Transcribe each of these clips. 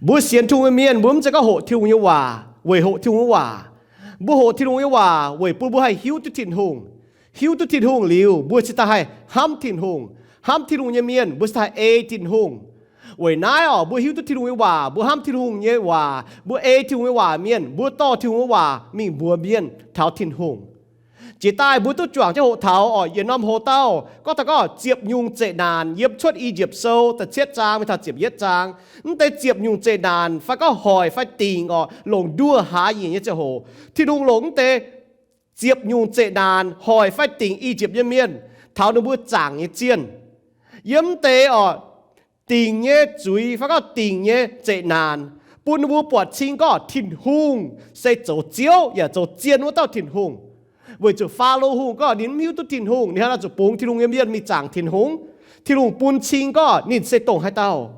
Mbuo sienx Tin-Hungh nyei mienh, mbuo mv zeiz gorngv hoqc Tin-Hungh nyei waac weic hoqc Tin-Hungh nyei waac. Mbuo hoqc Tin-Hungh nyei waac weic bun mbuo haih hiuv duqv Tin-Hungh. Hiuv duqv Tin-Hungh liuz, mbuo cingx daaih haih hnamv Tin-Hungh. Hnamv Tin-Hungh nyei mienh, mbuo cingx daaih ei Tin-Hungh. Weic naaiv orqc, mbuo hiuv duqv Tin-Hungh nyei waac, mbuo hnamv Tin-Hungh nyei waac, mbuo ei Tin-Hungh nyei waac mienh, mbuo dorh Tin-Hungh nyei waac mingh mbuox mienh taux Tin-Hungh. Jiex daaih mbuo duqv juangc jienv hoqc taux orqc, yietc norm hoc-dauh gorngv taux gorngv ziepc nyungc zeqc naanc yiem Cuotv I^yipv Sou da'cietv zaang mingh taux ziepc yietv zaang. Mv deix ziepc nyungc zeqc naanc fai gorngv hoic fai dingc orqc, longc nduoh hlaax nyeic nyei ziangh hoc, Tin-Hungh longc mv deix ziepc nyungc zeqc naanc hoic fai dingc I^yipv nyei mienh taux ninh mbuo zaangc nyei zienh. Yiem mv deix orqc, dingc nyei zuiz fai gorngv dingc nyei zeqc naanc bun ninh mbuo buatc cing gorngv Tin-Hungh se zoux Ziouv yaac zoux zien wuov dauh Tin-Hungh. Weic zuqc Faalo Hungh gorngv ninh mv hiuv duqv Tin-Hungh, ninh hnangv naaic zuqc bungx Tin-Hungh nyei mienh mingh zaangc Tin-Hungh. Tin-Hungh bun cing gorngv ninh se dongh haaix dauh.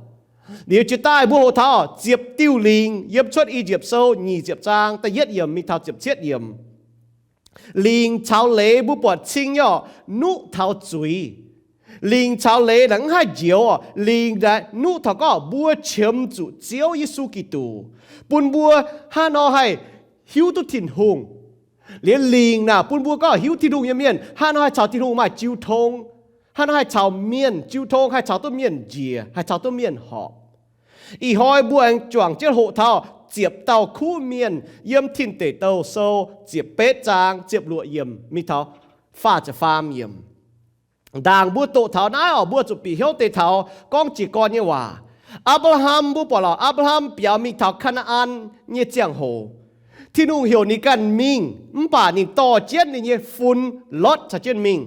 Liuz jiex daaih mbuo hoqc taux ziepc diuh lingc yiem Cuotv I^yipv Sou nyic ziepc zaang da'yietv yiemc mingh taux ziepc cietv yiemc. Lingc caux leiz mbuo buatc cing nyei orqc, nuqv taux zuiz. Lingc caux leiz naaic mv haih njoux orqc, lingc naaic nuqv taux gorngv mbuo qiemx zuqc Ziouv Yesu Giduc, bun mbuo hnangv nor haih hiuv duqv Tin-Hungh. Liuz lingc naaic bun mbuo gorngv hiuv Tin-Hungh nyei mienh hnangv nor haih caux Tin-Hungh maaih jiu tong, hnangv nor haih caux mienh jiu tong, haih caux duqv mienh njiec, haih caux duqv mienh horpc. Ih hnoi mbuo aengx juangc jienv hoqc taux ziepc dauh kuv mienh yiem Tin Deic Douh Sou ziepc betv zaang ziepc luoqc yiemc mingh taux faah ziepc faam yiemc. Ndaangc mbuo doqc taux naaiv orqc, mbuo zuqc bieqc hnyouv deix taux gorngv jiez gorn nyei waac. Apc^laa^ham, mbuo buatc lorqc, Apc^laa^ham biaux mingh taux Kaa^naa^an nyei ziangh hoc, Tin-Hungh heuc ninh ganh mingh, mv baac ninh dorh jienv ninh nyei fun Lotv caux jienv mingh.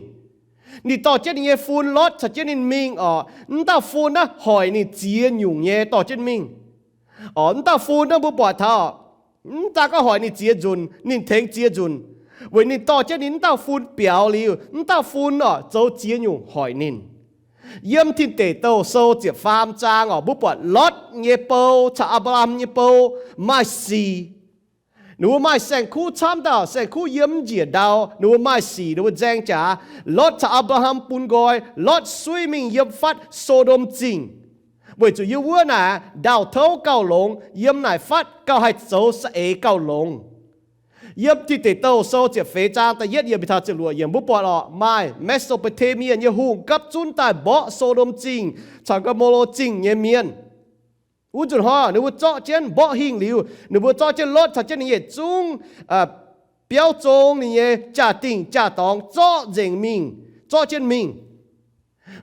Ninh dorh jienv ninh nyei fun Lotv caux jienv ninh mingh orqc, mv dauh fun naaiv hoic ninh ziex nyungc nyei dorh jienv mingh. Orqc, mv dauh fun naaiv mbuo buatc taux, mv daan gorngv hoic ninh ziex nzunc, ninh tengx ziex nzunc, weic ninh dorh jienv ninh mv dauh fun biaux liuz, mv dauh fun orqc zoux ziex nyungc hoic ninh. Yiem Tin Deic Douh Sou ziepc faam zaang orqc, mbuo buatc Lotv nyei bou caux Apc^laa^ham nyei bou maaih sic. Ninh mbuo maaih saeng-kuv camv dauh, saeng-kuv yiem njiec ndau, ninh mbuo maaih sic, ninh mbuo nzaeng jaax. Lotv caux Apc^laa^ham bun nqoi, Lotv suiv mingh yiem fatv So^ndom Zingh, weic zuqc yiem wuov naaic ndau-touv gauh longx, yiem naaic fatv gauh haih zoux saeng-eix gauh longx. Yiem Tin Deic Douh Sou ziepc feix zaang da'yietv yiemc mingh taux ziepc luoqc yiemc mbuo buatc orqc, maaih Me^so^mbo^taa^mie nyei hungh gapv zunv daaih mborqv So^ndom Zingh caux Gaa^mo^lo Zingh nyei mienh. Wuov nzunc hnoi ninh mbuo zorqv jienv mborqv hingh liuz, ninh mbuo zorqv jienv Lotv caux jienv ninh yietc zungv biauv zong, ninh nyei jaa-dingh jaa-dorngx zorqv nzengc mingh, zorqv jienv mingh.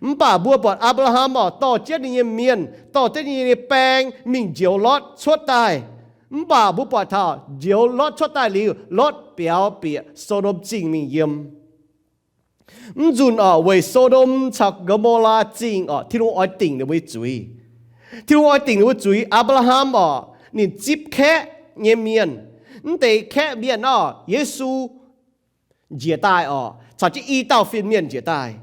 Mv baac mbuo buatc Apc^laa^ham orqc, dorh jienv ninh nyei mienh, dorh jienv ninh nyei baeng mingh njoux Lotv cuotv daaih. Mv baac mbuo buatc taux njoux Lotv cuotv daaih liuz, Lotv biaux bieqc So^ndom Zingh mingh yiem. Mv nzunc orqc, weic So^ndom caux Gaa^mo^laa Zingh orqc, Tin-Hungh oix dingc ninh mbuo zuiz. Tin-Hungh oix dingc ninh mbuo zuiz. Apc^laa^ham orqc, ninh zipv kaeqv nyei mienh. Mv deix kaeqv mienh orqc, Yesu njiec daaih orqc, caux jienv i dauh fin-mienh njiec daaih.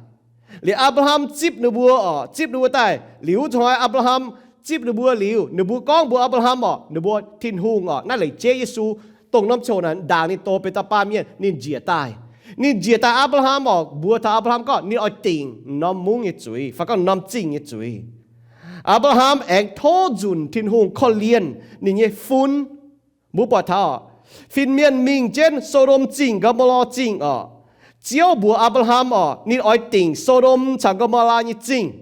Liuz Apc^laa^ham zipv ninh mbuo orqc, zipv ninh mbuo daaih. Liuz wuov nzunc hnoi Apc^laa^ham zipv ninh mbuo liuz, ninh mbuo gorngv mbuox Apc^laa^ham orqc, ninh mbuo Tin-Hungh orqc, naaiv Leiz Jeiv Yesu, dongh norm ziangh hoc naaic ndaangc ninh dox benx dauh baamh mienh, ninh njiec daaih. Ninh njiec daaih Apc^laa^ham orqc, mbuox taux Apc^laa^ham gorngv ninh oix dingc norm mungv nyei zuiz fai gorngv norm zingh nyei zuiz. Apc^laa^ham aengx tov nzunc Tin-Hungh korv-lienh ninh nyei fun. Mbuo buatc taux fin-mienh mingh jienv So^ndom Zingh, Gaa^mo^laa Zingh orqc. Ziouv mbuox Apc^laa^ham orqc, ninh oix dingc So^ndom caux Gaa^mo^laa nyei zingh,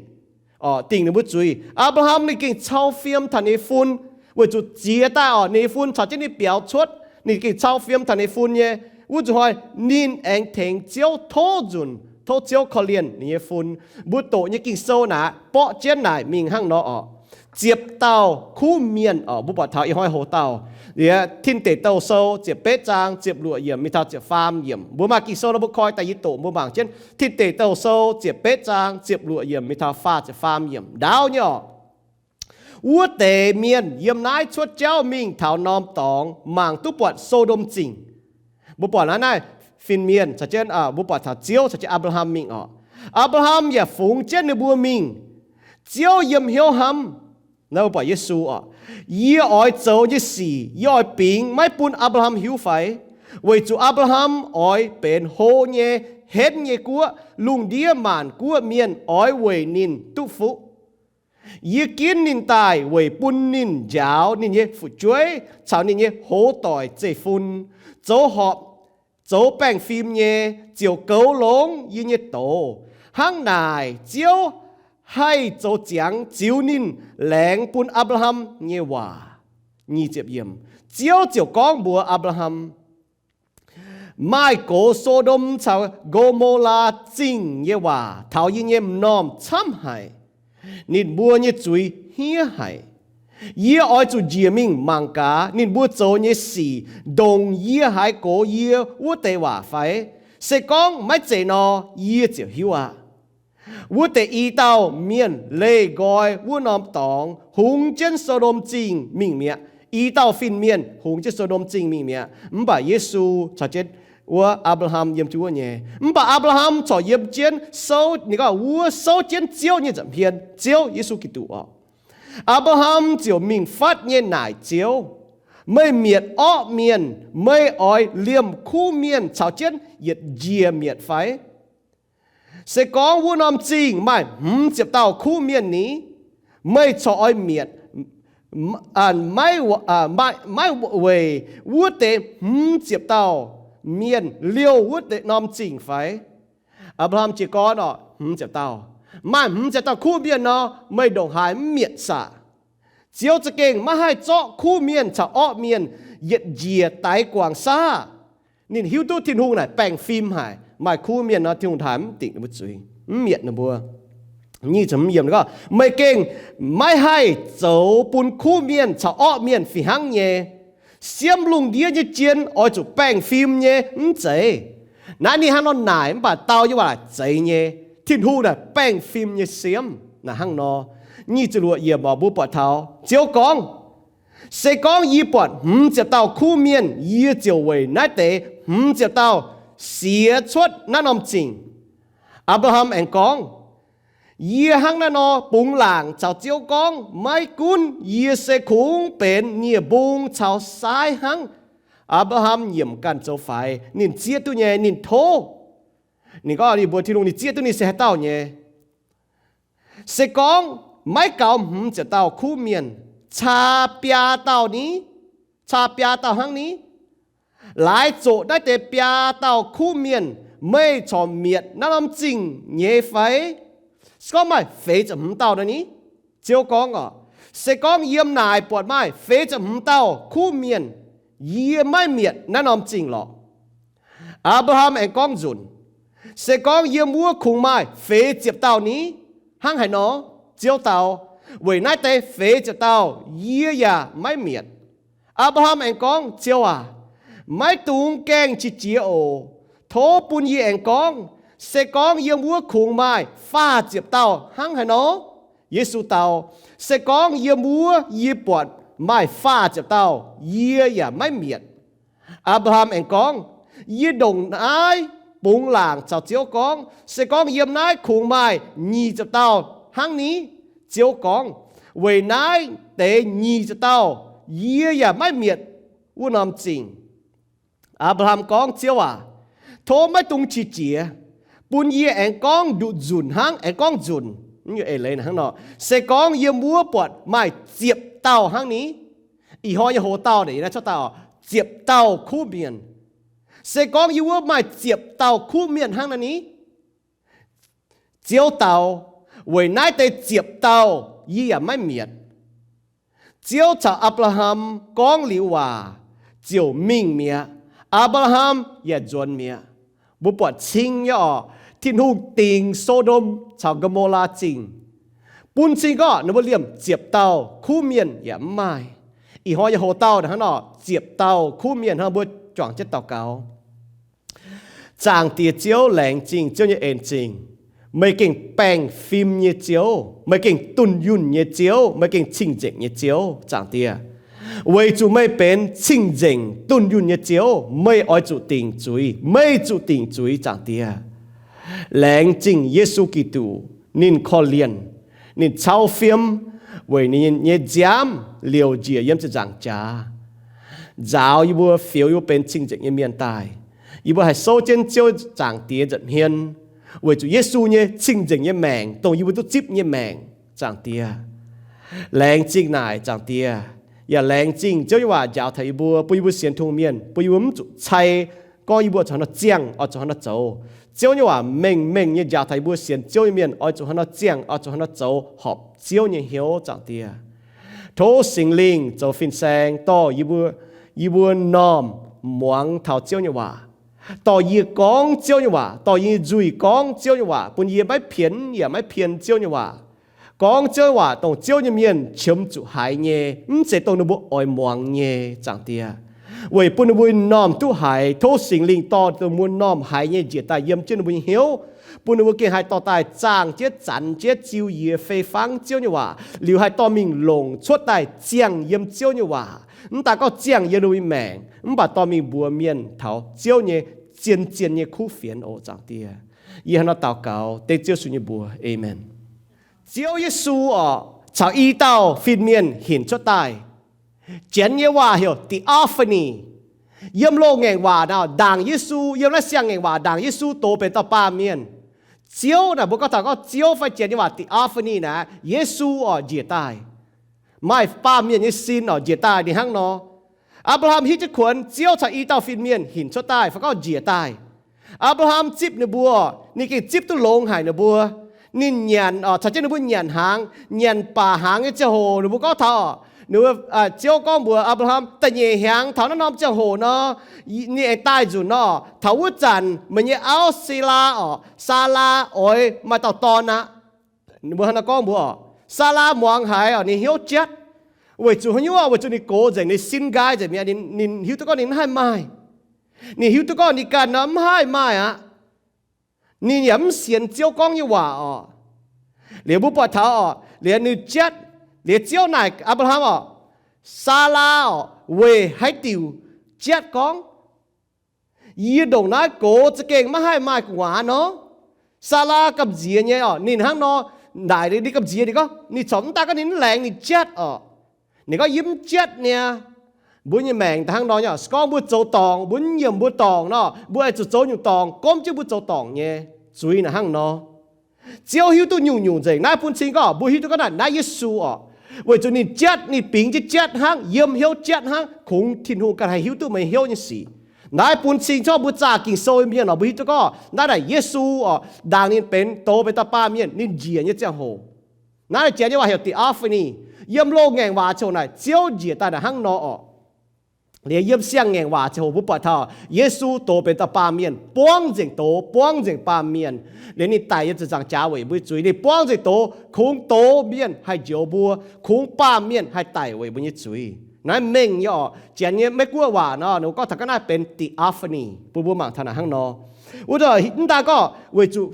orqc, dingc ninh mbuo zuiz. Apc^laa^ham ninh gengh cau fiem taux ninh nyei fun, weic zuqc ziex daaih orqc, ninh nyei fun caux jienv ninh biaux cuotv, ninh gengh cau fiem taux ninh nyei fun nyei. Wuov nzunc hnoi ninh aengx tengx Ziouv tov nzunc, tov Ziouv korv-lienh ninh nyei fun. Mbuo doqc nyei Ging-Sou naaic borqv jienv naaic mingh hnangv nor orqc. Ziepc dauh kuv mienh orqc, mbuo buatc taux ih hnoi hoc dauh, liuz Tin Deic Douh Sou ziepc betv zaang ziepc luoqc yiemc mingh taux ziepc faam yiemc. Mbuo maaih Ging-Sou nor mbuo koi daaih yie doqc mbuo mangc jienv Tin Deic Douh Sou ziepc betv zaang ziepc luoqc yiemc mingh taux faah ziepc faam yiemc. Ndaauv nyei orqc, wuov deix mienh yiem naaiv cuotv jauv mingh taux norm dorngx mangc duqv buatc So^ndom Zingh. Mbuo buatc naaiv, naaiv fin-mienh caux jienv, mbuo buatc taux Ziouv caux jienv Apc^laa^ham mingh orqc. Apc^laa^ham yaac fungx jienv ninh mbuo mingh. Ziouv yiem hnyouv hnamv, naaiv mbuo buatc Yesu orqc, yie oix zoux nyei sic yie oix bingx maiv bun Apc^laa^ham hiuv fai? Weic zuqc Apc^laa^ham oix benx hlo nyei, henv nyei guoqv, lungh ndiev maanc guoqv mienh oix weic ninh duqv fuqv. Yie ginv ninh daaih weic bun ninh njaaux ninh nyei fu'jueiv caux ninh nyei hoz doic zeiv-fun zoux horpc, zoux baengh fim nyei, ziouc goux longx yie nyei doz. Hnangv naaic, Ziouv haih zoux ziangx ziux ninh laengz bun Apc^laa^ham nyei waac. Ziouv ziouc gorngv mbuox Apc^laa^ham, Maaih gox So^ndom caux Go^mo^laa Zingh nyei waac taux yie nyei m'normh camv haic. Ninh mbuo nyei zuiz hniev haic. Yie oix zuqc njiec mingh mangc gaax ninh mbuo zoux nyei sic ndongc yie haiz gox yie wuov deix waac fai? Se gorngv maiv zeiz nor, yie ziouc hiuv aqv. Wuov deix i dauh mienh leih nqoi wuov norm dorngx hungx jienv So^ndom Zingh mingh mi'aqv. I dauh fin-mienh hungx jienv So^ndom Zingh mingh mi'aqv. Mv baac Yesu caux jienv wuov Apc^laa^ham yiem jienv wuov nyei. Mv baac Apc^laa^ham corc yiem jienv souv, ninh gorngv wuov souv jienv Ziouv nyei nza'hmien, Ziouv Yesu Giduc orqc. Apc^laa^ham ziouc mingh fatv nyei naaic Ziouv, Meih mietc orqv mienh, meih oix liemh kuv mienh caux jienv yietc njiec mietc fai? Se gorngv wuov norm zingh maaih hmz ziepc dauh kuv mienh ni, meih corc oix mietc maiv weic wuov deix hmz ziepc dauh mienh liouh wuov norm zingh fai? Apc^laa^ham jiez gorn orqc, hmz ziepc dauh, maaih hmz ziepc dauh kuv mienh nor, meih ndongc haaix mv mietc saah? Ziouv za'gengh maiv haih zorqv kuv mienh caux orqv mienh yietc njiec daix guangc saav. Ninh hiuv duqv Tin-Hungh naaic baengh fim haic, maaih kuv mienh nor Tin-Hungh hnamv mv dingc ninh mbuo zuiz, mv mietc ninh mbuo. Meih gengh maiv haih zoux bun kuv mienh caux orqv mienh fih hnangv nyei. Siemv lungh ndiev nyei jien oix zuqc baengh fim nyei mv zeiz? Naaiv ninh hnangv nor naaic mv baac dau nyei waac zeiz nyei. Tin-Hungh naaic baengh fim nyei siemv naaic hnangv nor. Nyic ziepc luoqc yiemc orqc, mbuo buatc taux Ziouv gorngv, Se gorngv yie buatc hmz ziepc dauh kuv mienh, yie ziouc weic naaiv deix hmz ziepc dauh siex cuotv naaiv norm zingh. Apc^laa^ham aengx gorngv, Yie hnangv naaiv nor bungx laangc caux Ziouv gorngv, Maiv gunv yie se kungx benx nie-mbung caux saaiv hnangv. Apc^laa^ham nyiemc ganh zoux faix, ninh zieqv duqv nyei, ninh tov. Ninh gorngv ninh mbuox Tin-Hungh ninh zieqv duqv ninh se haaix dauh nyei. Se gorngv maiv gaux hmz ziepc dauh kuv mienh, caa biaa dauh ni, caa biaa dauh hnangv ni. Laaix zoqc naaiv deix biaa dauh kuv mienh, meih corc mietc naaiv norm zingh nyei fai? Se gorngv maaih feix ziepc hmz dauh nor ni? Ziouv gorngv orqc, Se gorngv yiem naaic buatc maaih feix ziepc hmz dauh kuv mienh, yie maiv mietc naaiv norm zingh lorqc. Apc^laa^ham aengx gorngv nzunc, Se gorngv yiem wuov kungx maaih feix ziepc dauh ni? Hnangv haaix nor? Ziouv dau, Weic naaiv deix feix ziepc dauh yie yaac maiv mietc. Apc^laa^ham aengx gorngv, Ziouv aac, maiv dungx gaengh qiex jiez oc. Tov bun yie aengx gorngv, Se gorngv yiem wuov kungx maaih faah ziepc dauh hnangv haaix nor? Yesu dau, Se gorngv yiem wuov yie buatc maaih faah ziepc dauh, yie yaac maiv mietc. Apc^laa^ham aengx gorngv, Yie ndongc naaiv bungx laangc caux Ziouv gorngv, Se gorngv yiem naaiv kungx maaih nyic ziepc dauh hnangv ni? Ziouv gorngv, Weic naaiv deix nyic ziepc dauh yie yaac maiv mietc wuov norm zingh. Apc^laa^ham gorngv, Ziouv aac, tov maiv dungx qiex jiez, bun yie aengx gorngv nduqc nzunc hnangv, aengx gorngv nzunc. Eix leiz hnangv nor, Se gorngv yiem wuov buatc maaih ziepc dauh hnangv ni? Ih hnoi nyei hoc-dauh naaic, ziepc dauh kuv mienh. Se gorngv yiem wuov maaih ziepc dauh kuv mienh hnangv naaiv ni? Ziouv dau, Weic naaiv deix ziepc dauh yie yaac maiv mietc. Ziouv caux Apc^laa^ham gorngv liuz waac, ziouc mingh mi'aqv. Apc^laa^ham yaac nzuonx mi'aqv. Mbuo buatc cing nyei orqc, Tin-Hungh dingc So^ndom caux Go^mo^laa Zingh. Bun cing gorngv ninh mbuo liemh ziepc dauh kuv mienh yaac mv maaih. Ih hnoi nyei hoc-dauh hnangv nor, ziepc dauh kuv mienh hnangv mbuo juangc jienv daux gaux. Zaangc Diex Ziouv, laengz zingh Ziouv nyei en zingh. Meih gengh baengh fim nyei Ziouv, meih gengh dunh yunh nyei Ziouv, meih gengh cing-nzengc nyei Ziouv, Zaangc Diex. Weic zuqc meih benx cing-nzengc dunh yunh nyei Ziouv, meih oix zuqc dingc zuiz, meih zuqc dingc zuiz, Zaangc Diex. Laengz zingh Yesu Giduc, ninh korv-lienh, ninh cau fiem weic ninh nyei nziaamv liouc njiec yiem ziepc nzaangc jaax, nzaaux yie mbuo, fioux yie mbuo benx cing-nzengc nyei mienh daaih. Yie mbuo haih souv jienv Ziouv Zaangc Diex nza'hmien weic zuqc Yesu nyei cing-nzengc nyei maengc, dongh yie mbuo duqv zipv nyei maengc, Zaangc Diex. Laengz zingh naaic Zaangc Diex, yaac laengz zingh Ziouv nyei waac njaaux taux yie mbuo, bun yie mbuo sienx tungh mienh, bun yie mbuo mv zuqc cai gorngv yie mbuo oix zuqc haaix nor ziangh, oix zuqc haaix nor zoux. Ziouv nyei waac mengh mengh nyei njaaux taux yie mbuo sienx Ziouv nyei mienh oix zuqc haaix nor ziangh, oix zuqc haaix nor zoux horpc Ziouv nyei hnyouv, Zaangc Diex. Tov Singx Lingh zoux fin-saeng dorh yie mbuo, yie mbuo m'normh muangx taux Ziouv nyei waac, dorh yie gorngv Ziouv nyei waac, dorh yie nyei nzuih gorngv Ziouv nyei waac, bun yie maiv pienx yaac maiv pien Ziouv nyei waac. Gorngv Ziouv nyei waac dongh Ziouv nyei mienh qiemx zuqc haiz nyei, mv zeiz dongh ninh mbuo oix muangx nyei, Zaangc Diex. Weic bun ninh mbuo m'normh duqv haiz, tov Singx Lingh dorh dongh mbuo m'normh haiz nyei njiec daaih yiem jienv ninh mbuo nyei hnyouv, bun ninh mbuo gengh haih dorh daaih zaangh jienv, zanx jienv, ziux yie fei fangv Ziouv nyei waac, liuz haih dorh mingh longc cuotv daaih ziangh yiem Ziouv nyei waac. Mv daaih gorngv ziangh yiem ninh mbuo nyei maengc, mv baac dorh mingh mbuox mienh taux Ziouv nyei zien-zien nyei kuv fienx oc, Zaangc Diex. Yie hnangv naaiv daux gaux dengv Ziouv Yesu nyei mbuox. Aamen. Ziouv Yesu oc, caux i dauh fin-mienh hinc cuotv daaih. Janx nyei waac heuc theophany. Yiem loz-ngaengc waac naaic ndaangc Yesu, yiem naaiv siang-ngaengc waac ndaangc Yesu doz benx dauh baamh mienh. Ziouv naaic mbuo gorngv taux gorngv Ziouv fai Janx nyei waac theophany naaic, Yesu oc njiec daaih. Maaih baamh mienh nyei sin oc njiec daaih ninh hnangv nor. Apc^laa^ham hitv jienv kuonx Ziouv caux i dauh fin-mienh hinc cuotv daaih fai gorngv njiec daaih. Apc^laa^ham zipv ninh mbuo, ninh gengh zipv duqv longx haic ninh mbuo. Ninh nyanc oc, caux jienv ninh mbuo nyanc hnaangx, nyanc baac hnaangx nyei ziangh hoc ninh mbuo gorngv taux, ninh mbuo, Ziouv gorngv mbuox Apc^laa^ham, da'nyeic hnyangx taux naaiv norm ziangh hoc nor, ninh aengx daaih nzunc nor, taux wuov zanc meih nyei auv Selaa oc, Saalaa oix maaih dauh dorn aqv. Ninh mbuo hnangv naaiv gorngv mbuox oc, Saalaa muangx haiz oc, ninh hnyouv jatv. Weic zuqc haaix nyungc? Weic zuqc ninh gox nzengc, ninh sin nqaai nzengc mi'aqv. Ninh hiuv duqv gorngv ninh mv haih maaih. Ninh hiuv duqv gorngv ninh ganh nor mv haih maaih aqv. Ninh yaac mv sienx Ziouv gorngv nyei waac oc. Liuz mbuo buatc taux oc, liuz ninh jatv, liuz Ziouv naaic Apc^laa^ham oc, Saalaa oc, weic haaix diuc jatv gorngv, yie ndongc naaiv gox za'gengh maiv haih maaih gu'nguaaz nor? Saalaa gamh nziex nyei oc, ninh hnangv nor, naaic ninh gamh nziex, ninh gorngv ninh corc mv daaih gorngv ninh mv laengz ninh jatv oc. Ninh gorngv yie mv jatv niaa. Mbuo nyei maengc daaih hnangv nor nyei, se gorngv mbuo zoux dorngc, mbuo mv nyiemc mbuo dorngc nor, mbuo oix zuqc zoux nyungc dorngc gomv jienv mbuo zoux dorngc nyei. Zuiz naaic hnangv nor. Ziouv hiuv duqv nyungc-nyungc nzengc. Naaiv bun cing gorngv mbuo hiuv duqv gorngv naaic, naaiv Yesu oc, weic zuqc ninh jatv, ninh bingx jienv jatv hnangv, yiem hnyouv jatv hnangv, kungx Tin-Hungh ganh haih hiuv duqv meih hnyouv nyei sic. Naaiv bun cing gorngv mbuo zaah Ging-Sou nyei mienh oc, mbuo hiuv duqv gorngv naaiv naaic Yesu oc, ndaangc ninh benx, doz benx dauh baamh mienh, ninh njiec nyei ziangh hoc. Naaiv naaic Janx nyei waac heuc theophany. Yiem loz-ngaengc waac ziouc naaic Ziouv njiec daaih naaic hnangv nor oc. Liuz yiem siang-ngaengc waac ziouc hoc mbuo buatc taux Yesu doz benx dauh baamh mienh, buangv nzengc doz, buangv nzengc baamh mienh. Liuz ninh daic yiem ziepc nzaangc jaax weic mbuo nyei zuiz. Ninh buangv nzengc doz, kungx doz mienh haih njoux mbuo, kungx baamh mienh haih daic weic mbuo nyei zuiz. Naaiv mengh nyei oc. Janx nyei Meiv-Guoqv waac nor, ninh mbuo gorngv taux ga'naaiv benx theophany, bun mbuo mangc taux naaic hnangv nor. Wuov deix mv daaih gorngv weic zuqc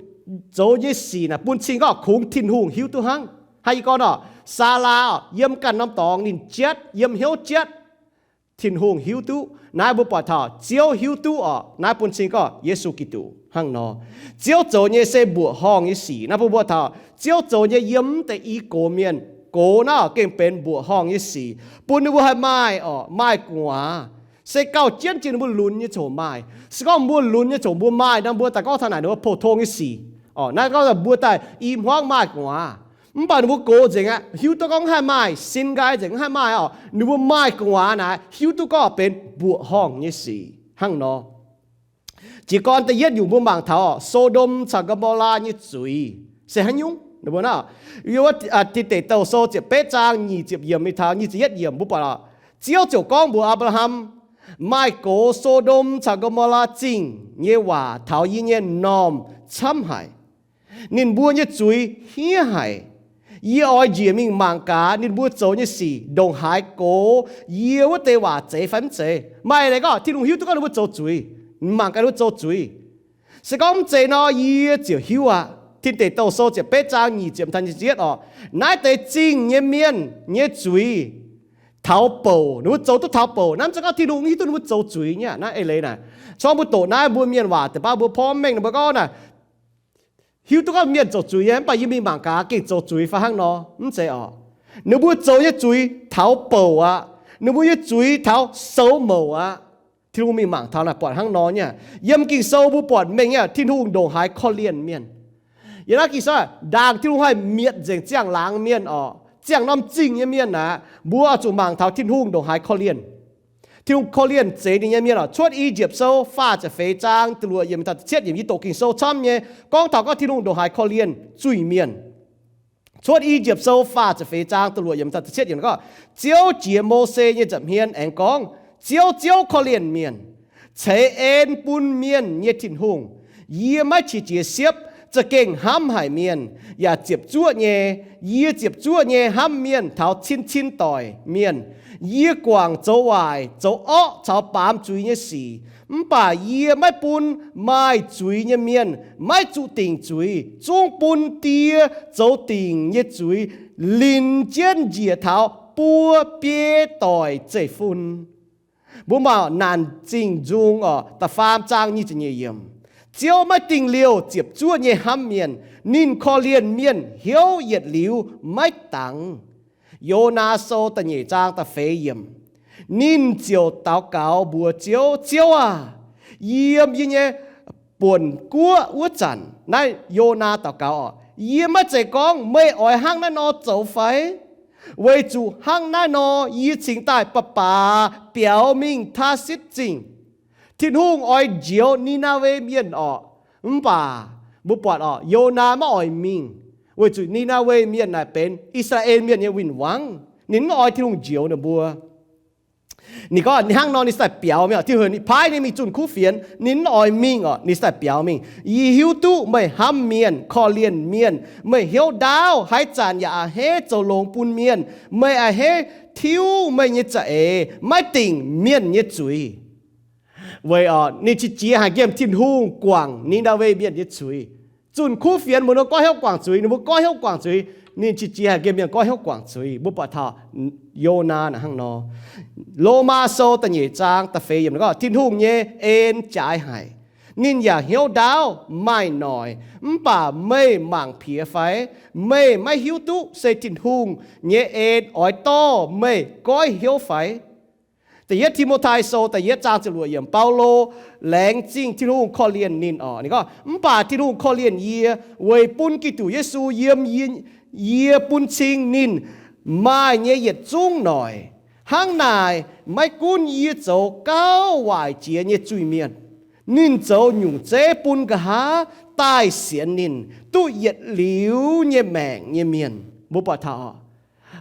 zoux nyei sic naaic bun cing gorngv kungx Tin-Hungh hiuv duqv hnangv. Hnangv yie gorngv nor, Saalaa oc, yiem ganh norm dorngx ninh jatv, yiem hnyouv jatv. Tin-Hungh hiuv duqv. Naaiv mbuo buatc taux Ziouv hiuv duqv oc. Naaiv bun cing gorngv Yesu Giduc hnangv nor. Ziouv zoux nyei se mbuoqc horngh nyei sic. Naaiv mbuo buatc taux Ziouv zoux nyei yiem mv deix i gox mienh, gox naaiv gengh benx mbuoqc horngh nyei sic, bun ninh mbuo haih maaih oc, maaih gu'nguaaz. Se gauh jienv jiex ninh mbuo lunx nyei ziangh hoc maaih. Se gorngv mbuo lunx nyei ziangh hoc mbuo maaih nor, mbuo daaih gorngv taux naaic ninh mbuo pou-tong nyei sic oc. Naaiv gorngv mbuo daaih i hmuangv maaih gu'nguaaz. Mv baac ninh mbuo gox nzengc aqv, hiuv duqv gorngv mv haih maaih, sin nqaai nzengc mv haih maaih oc. Ninh mbuo maaih gu'nguaaz naaic, hiuv duqv gorngv benx mbuoqc horngh nyei sic hnangv nor. Jiez gorn da'yietv nyungc mbuo mangc taux oc, So^ndom caux Go^mo^laa nyei zuiz se haaix nyungc. Ninh mbuo naaiv, Tin Deic Douh Sou ziepc betv zaang nyic ziepc yiemc mingh taux nyic ziepc yietv yiemc mbuo buatc oc, Ziouv ziouc gorngv mbuox Apc^laa^ham, Maaih gox So^ndom caux Go^mo^laa Zingh nyei waac taux yie nyei m'normh camv haic. Ninh mbuo nyei zuiz hniev haic. Yie oix njiec mingh mangc gaax ninh mbuo zoux nyei sic ndongc haaix gox yie wuov deix waac zeiz fai mv zeiz. Maaih leiz gorngv Tin-Hungh hiuv duqv gorngv ninh mbuo zoux zuiz, mangc gaax ninh mbuo zoux zuiz. Se gorngv mv zeiz nor, yie ziouc hiuv aqv. Tin Deic Douh Sou ziepc betv zaang nyic ziepc taux nyic ziepc yietv oc. Naaiv deix zingh nyei mienh nyei zuiz taux bouc, ninh mbuo zoux duqv taux bouc. Naaiv mv zeiz gorngv Tin-Hungh hiuv duqv ninh mbuo zoux zuiz nyei aqv. Naaiv eix leiz naaic, se gorngv mbuo doqc naaiv mbuo mienh waac deix baav mbuo porv mengh ninh mbuo gorngv naaic, hiuv duqv gorngv mienh zoux zuiz nyei, mv baac yie mingh mangc gaax gengh zoux zuiz fai hnangv nor. Mv zeiz oc. Ninh mbuo zoux nyei zuiz taux bouc aqv. Ninh mbuo nyei zuiz taux soux mouc aqv. Tin-Hungh mingh mangc taux naaic buatc hnangv nor nyei aqv. Yiem Ging-Sou mbuo buatc mengh nyei aqv, Tin-Hungh ndongc haaix korv-lienh mienh. Yiem naaiv Ging-Sou, ndaangc Tin-Hungh haih mietc nzengc ziangh laangz mienh oc, ziangh norm zingh nyei mienh aqv, mbuo oix zuqc mangc taux Tin-Hungh ndongc haaix korv-lienh. Tin-Hungh korv-lienh zeix ninh nyei mienh oc. Cuotv I^yipv Sou faah ziepc feix zaang da'luoqc yiemc taux da'cietv yiemc, yie doqc Ging-Sou camv nyei, gorngv taux gorngv Tin-Hungh ndongc haaix korv-lienh zuiz-mienh. Cuotv I^yipv Sou faah ziepc feix zaang da'luoqc yiemc taux da'cietv yiemc gorngv, Ziouv jiex Mose nyei nza'hmien aengx gorngv, Ziouv, Ziouv, korv-lienh mienh, ceix en bun mienh nyei Tin-Hungh. Yie maiv qiex jiez siepv, za'gengh hnamv haic mienh, yaac ziepc zuoqv nyei. Yie ziepc zuoqv nyei hnamv mienh taux cin-cin doic mienh. Yie guangc zoux waaic, zoux orqv caux baamz zuiz nyei sic. Mv baac yie maiv bun maaih zuiz nyei mienh maiv zuqc dingc zuiz, zungv bun die zoux dingc nyei zuiz linc jienv njiec taux buo biei doic zeiv-fun. Mbuo mangc Naanc Zingh Nzung oc, da'faam zaang nyic ziepc nyeic yiemc. Ziouv maiv dingh liouh ziepc zuoqv nyei hnamv mienh. Ninh korv-lienh mienh hnyouv yietc liuz maiv dangx. Yonaa Sou da'nyeic zaang da'feix yiemc. Ninh ziouc daux gaux mbuox Ziouv, Ziouv aah! Yiem yie nyei buonc guoqv wuov zanc, naaiv Yonaa daux gaux oc, yie maiv zeiz gorngv meih oix hnangv naaiv nor zoux fai? Weic zuqc hnangv naaiv nor yie cingx daaih baac baac biaux mingh Taarsitv Zingh. Tin-Hungh oix njoux Ni^naa^we Mienh orqc. Mv baac mbuo buatc orqc, Yonaa maiv oix mingh, weic zuqc Ni^naa^we Mienh naaic benx I^saa^laa^en Mienh nyei win-wangv. Ninh mv oix Tin-Hungh njoux ninh mbuo. Ninh gorngv hnangv nor ninh se daaih biaux mingh orqc. Tin-Hungh paaiv ninh mingh zunh kuv fienx, ninh mv oix mingh orqc, ninh se daaih biaux mingh. Yie hiuv duqv meih hnamv mienh, korv-lienh mienh. Meih hnyouv ndaauv, haaix zanc yaac a'hneiv zoux longx bun mienh. Meih a'hneiv tiuv meih nyei za'eix, maiv dingc mienh nyei zuiz. Weic orqc, ninh qiex jiez haic nqemh Tin-Hungh guangc Ni^naa^we Mienh nyei zuiz. Zunh kuv fienx mbuo nor goiv hnyouv guangc zuiz, ninh mbuo goiv hnyouv guangc zuiz. Ninh qiex jiez haic nqemh mienh goiv hnyouv guangc zuiz. Mbuo buatc taux Yonaa naaic hnangv nor. Lomaa Sou da'nyeic zaang da'feix yiemc gorngv, Tin-Hungh nyei en jaaix haic. Ninh yaac hnyouv ndaauv maaih noic. Mv baac meih mangc piex fai? Meih maiv hiuv duqv se Tin-Hungh nyei en oix dorh meih goiv hnyouv fai? Da'yietv Ti^mo^tai Sou da'yietv zaang ziepc luoqc yiemc, Baulo laengz zingh Tin-Hungh korv-lienh ninh orqc. Ninh gorngv, mv baac Tin-Hungh korv-lienh yie weic bun Giduc Yesu yiem yie, yie bun cing ninh maaih nyei yietc zungv noic. Hnangv naaic, maiv gunv yie zoux gauh waaic jiex nyei zuiz-mienh, ninh zoux nyungc zeiv bun nqa'haav daaih sienx ninh duqv yietc liuz nyei maengc nyei mienh. Mbuo buatc taux,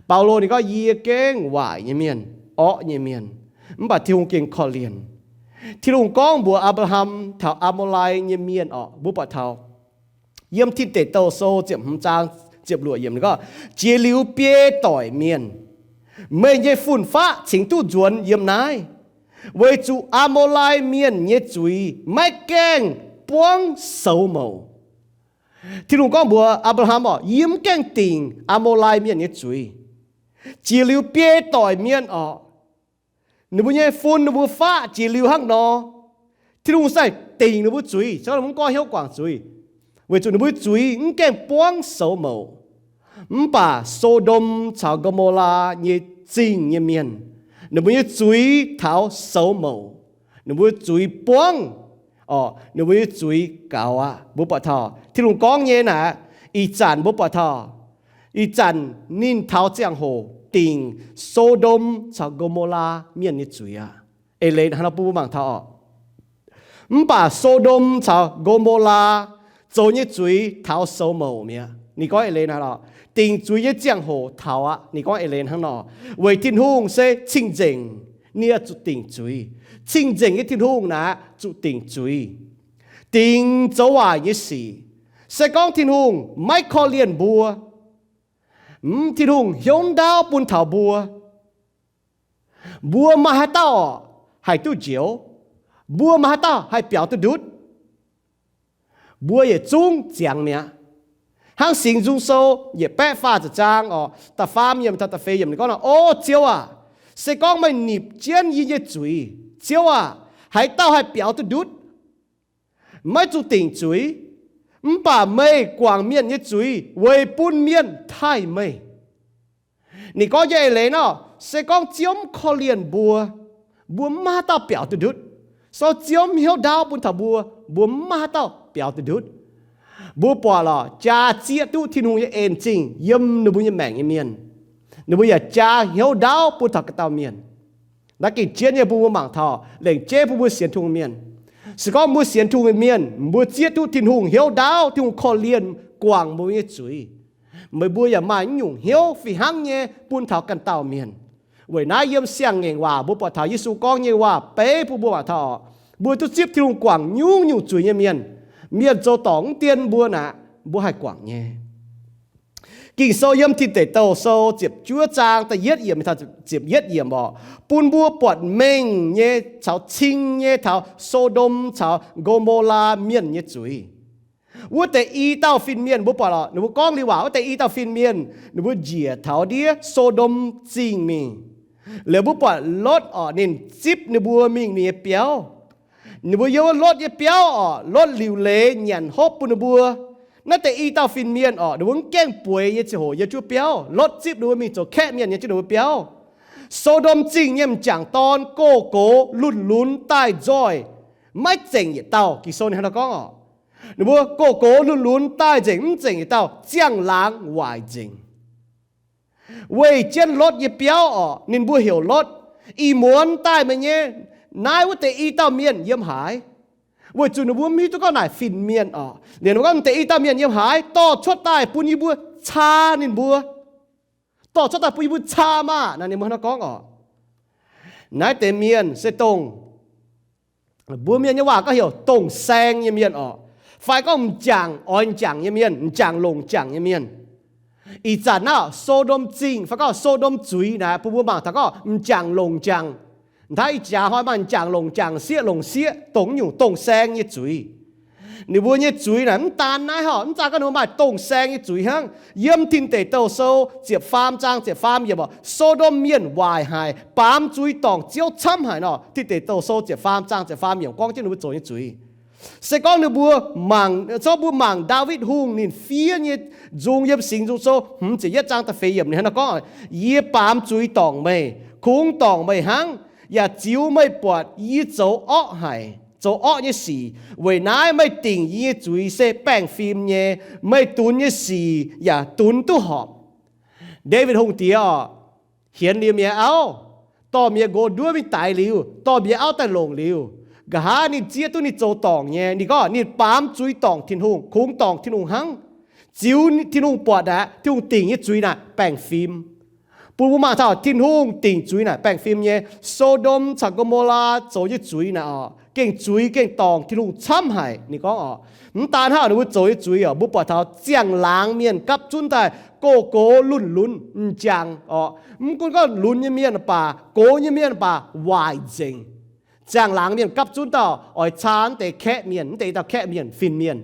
Baulo ninh gorngv, yie gengh waaic nyei mienh, orqv nyei mienh, mv baac Tin-Hungh gengh korv-lienh. Tin-Hungh gorngv mbuox Apc^laa^ham taux Aa^mo^lai nyei mienh orqc. Mbuo buatc taux yiem Tin Deic Douh Sou ziepc hmz zaang ziepc luoqc yiemc gorngv, jiex liuz biei doic mienh, meih nyei fun-faqv cingx duqv nzuonx yiem naaiv, weic zuqc Aa^mo^lai mienh nyei zuiz maiv gaengh buangv soux mouc. Tin-Hungh gorngv mbuox Apc^laa^ham orqc, yie mv gaengh dingc Aa^mo^lai mienh nyei zuiz. Jiex liuz biei doic mienh orqc, ninh mbuo nyei fun, ninh mbuo faqv jiex liuz hnangv nor, Tin-Hungh se dingc ninh mbuo zuiz, se gorngv ninh mbuo mv goiv hnyouv guangc zuiz, weic zuqc ninh mbuo zuiz mv gaengh buangv soux mouc. Mv baac So^ndom caux Go^mo^laa nyei zingh nyei mienh, ninh mbuo nyei zuiz taux soux mouc, ninh mbuo zuiz buangv, orqc, ninh mbuo nyei zuiz gaux aqv. Mbuo buatc taux Tin-Hungh gorngv nyei naaic, ih zanc mbuo buatc taux, ih zanc ninh taux ziangh hoc dingc So^ndom caux Go^mo^laa mienh nyei zuiz aqv. Eix leiz hnangv nor bun mbuo mangc taux orqc. Mv baac So^ndom caux Go^mo^laa zoux nyei zuiz taux soux mouc mi'aqv. Ninh gorngv eix leiz naaiv lorqc, dingc zuiz nyei ziangh hoc taux aqv. Ninh gorngv eix leiz hnangv nor, weic Tin-Hungh se cing-nzengc, ninh zuqc dingc zuiz. Cing-nzengc nyei Tin-Hungh naaic zuqc dingc zuiz, dingc zoux waaic nyei sic. Se gorngv Tin-Hungh maiv korv-lienh mbuo, mv, Tin-Hungh hnyouv ndaauv bun taux mbuo, mbuo maaih haaix dauh haih duqv njoux? Mbuo maaih haaix dauh haih biaux duqv ndutv? Mbuo yietc zungv ziangx mi'aqv. Hnangv Singx Nzung Sou yietc baeqv faah ziepc zaang orqc, da'faam yiemc taux da'feix yiemc ninh gorngv nor, O Ziouv aac, se gorngv meih nipc jienv yie nyei zuiz, Ziouv aac, haaix dauh haih biaux duqv ndutv? Maiv zuqc dingc zuiz, mv baac meih guangc mienh nyei zuiz weic bun mienh taaih meih. Ninh gorngv nyei eix leiz nor, se gorngv Ziouv mv korv-lienh mbuo, mbuo mv maaih haaix dauh biaux duqv ndutv. Se gorngv Ziouv mv hnyouv ndaauv bun taux mbuo, mbuo mv maaih haaix dauh biaux duqv ndutv. Mbuo buatc lorqc, jaax zieqv duqv Tin-Hungh nyei en zingh yiem ninh mbuo nyei maengc nyei mienh. Ninh mbuo yaac jaa hnyouv ndaauv bun taux ganh dauh mienh. Naaiv gengh jienv nyei bun mbuo mangc taux lengc jeiv bun mbuo sienx Tin-Hungh mienh. Se gorngv mbuo sienx Tin-Hungh mienh, mbuo zieqv duqv Tin-Hungh hnyouv ndaauv, Tin-Hungh korv-lienh guangc mbuo nyei zuiz, meih mbuo yaac maaih naaiv nyungc hnyouv fih hnangv nyei bun taux ganh dauh mienh. Weic naaiv yiem Siang-Ngaengc Waac mbuo buatc taux Yesu gorngv nyei waac beiv bun mbuo mangc taux, mbuo duqv zipv Tin-Hungh guangc nyungc-nyungc zuiz nyei mienh. Mienh zoux dorngc mv dien mbuo naaic, mbuo haih guangc nyei. Ging-Sou yiem Tin Deic Douh Sou ziepc juov zaang da'yietv yiemc, ziepc yietv yiemc orqc, bun mbuo buatc mengh nyei caux cing nyei taux So^ndom caux Go^mo^laa mienh nyei zuiz. Wuov deix i dauh fin-mienh mbuo buatc orqc, ninh mbuo gorngv liuz waac, wuov deix i dauh fin-mienh ninh mbuo njiec taux ndiev So^ndom Zingh mingh. Liuz mbuo buatc Lotv orqc, ninh zipv ninh mbuo mingh ninh nyei biauv. Ninh mbuo yiem wuov Lotv nyei biauv orqc, Lotv liuc leiz nyanc hopv bun ninh mbuo. Naaiv deix i dauh fin-mienh orqc, ninh mbuo mv gaengh bueix nyei ziangh hoc yiem jienv biauv, Lotv zipv ninh mbuo mingh zoux kaeqv mienh yiem jienv ninh mbuo biauv. So^ndom Zingh nyei m'jangc dorn go-gox lunh lunx daaih nzoih, maiv zengc yietc dauh. Ging-Sou ninh hnangv naaiv gorngv orqc, ninh mbuo go-gox lunh lunx daaih nzengc mv zengc yietc dauh, ziangh laangz waaic nzengc. Weih jienv Lotv nyei biauv orqc, ninh mbuo heuc Lotv, ih muonz daaih meih nyei naaiv wuov deix i dauh mienh yiem haaix? Weic zuqc ninh mbuo mv hiuv duqv gorngv naaic fin-mienh orqc. Liuz ninh mbuo gorngv, deix i dauh mienh yiem haaix? Dorh cuotv daaih bun yie mbuo caa ninh mbuo. Dorh cuotv daaih bun yie mbuo caa maah! Naaiv ninh mbuo hnangv naaiv gorngv orqc. Naaiv deix mienh se dongh mbuo mienh nyei waac gorngv heuc dongh saeng nyei mienh orqc, fai gorngv m'jangc oix m'jangc nyei mienh, m'jangc longc m'jangc nyei mienh. Ih zanc naaiv So^ndom Zingh fai gorngv So^ndom Zuiz naaic, bun mbuo mangc taux gorngv m'jangc longc m'jangc. Ntaiv ih jaax hnoi maaih m'jangc longc m'jangc, sieqv longc sieqv, dongh nyungc dongh saeng nyei zuiz. Ninh mbuo nyei zuiz naaic mv daan naaiv horc, mv daan gorngv ninh mbuo maaih dongh saeng nyei zuiz hnangv. Yiem Tin Deic Douh Sou ziepc faam zaang ziepc faam yiemc orqc, So^ndom mienh waaic haic, baamz zuiz dorngc Ziouv camv haic nor. Tin Deic Douh Sou ziepc faam zaang ziepc faam yiemc gorngv jienv ninh mbuo zoux nyei zuiz. Se gorngv ninh mbuo mangc, se gorngv mbuo mangc Ndaawitv Hungh ninh fiev nyei nzung yiem Singx Nzung Sou hmz ziepc yietv zaang da'feix yiemc, ninh hnangv naaiv gorngv, yie baamz zuiz dorngc meih, kungx dorngc meih hnangv, yaac ziux meih buatc yie zoux orqv haic, zoux orqv nyei sic. Weic naaiv meih dingc yie nyei zuiz se baengh fim nyei, meih dunx nyei sic yaac dunx duqv horpc. Ndaawitv Hungh diex orqc, hienx liuz mi'aqv auv, dorh mi'aqv nqox nduov mingh daix liuz, dorh mi'aqv auv daaih longc liuz, nqa'haav ninh zieqv duqv ninh zoux dorngc nyei. Ninh gorngv ninh baamz zuiz dorngc Tin-Hungh, kungx dorngc Tin-Hungh hnangv. Ziux Tin-Hungh buatc aqv, Tin-Hungh dingc nyei zuiz naaic baengh fim. Bun mbuo mangc taux Tin-Hungh dingc zuiz naaic baengh fim nyei. So^ndom caux Go^mo^laa zoux nyei zuiz naaic orqc, gengh zuiz gengh dorngc Tin-Hungh camv haic. Ninh gorngv orqc, mv daan hnangv ninh mbuo zoux nyei zuiz orqc, mbuo buatc taux ziangh laangz mienh gapv zunv daaih go-gox lunh lunx m'jangc orqc. Mv gunv gorngv lunx nyei mienh baac, gox nyei mienh baac, waaic nzengc. Ziangh laangz mienh gapv zunv dauh oix caa mv deix kaeqv mienh, mv deix dauh kaeqv mienh, fin-mienh.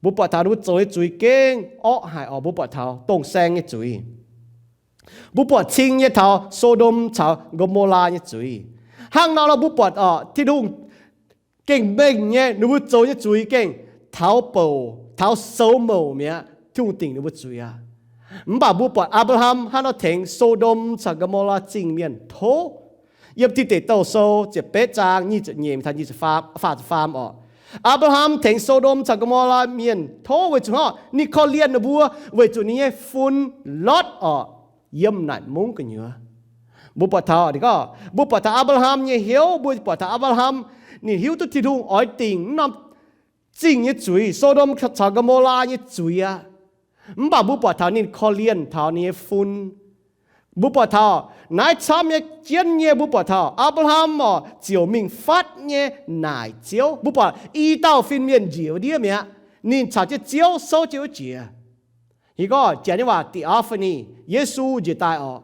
Mbuo buatc taux ninh mbuo zoux nyei zuiz gengh orqv haic orqc. Mbuo buatc taux dongh saeng nyei zuiz. Mbuo buatc cing nyei taux So^ndom caux Go^mo^laa nyei zuiz. Hnangv nor nor mbuo buatc orqc, Tin-Hungh gengh mengh nyei, ninh mbuo zoux nyei zuiz gengh taux bouc, taux soux mouc mi'aqv, Tin-Hungh dingc ninh mbuo zuiz aqv. Mv baac mbuo buatc Apc^laa^ham hnangv nor tengx So^ndom caux Go^mo^laa Zingh mienh tov. Yiem Tin Deic Douh Sou ziepc betv zaang nyic ziepc nyeic taux nyic ziepc faam, faah ziepc faam orqc. Apc^laa^ham tengx So^ndom caux Go^mo^laa mienh tov weic zuqc hnangv ninh korv-lienh ninh mbuo weic zuqc ninh nyei fun Lotv orqc yiem naaic mungv gu'nyuoz. Mbuo buatc taux, ninh gorngv, mbuo buatc taux Apc^laa^ham nyei hnyouv, mbuo buatc taux Apc^laa^ham ninh hiuv duqv Tin-Hungh oix dingc mv norm zingh nyei zuiz, So^ndom caux Go^mo^laa nyei zuiz aqv. Mv baac mbuo buatc taux ninh korv-lienh taux ninh nyei fun. Mbuo buatc taux naaiv camv nyei jienv nyei, mbuo buatc taux Apc^laa^ham orqc ziouc mingh fatv nyei naaic Ziouv. Mbuo buatc i dauh fin-mienh njiec ndiev mi'aqv, ninh caux jienv Ziouv souv jienv wuov jiex. Hingh gorngv Janx nyei waac theophany, Yesu njiec daaih orqc.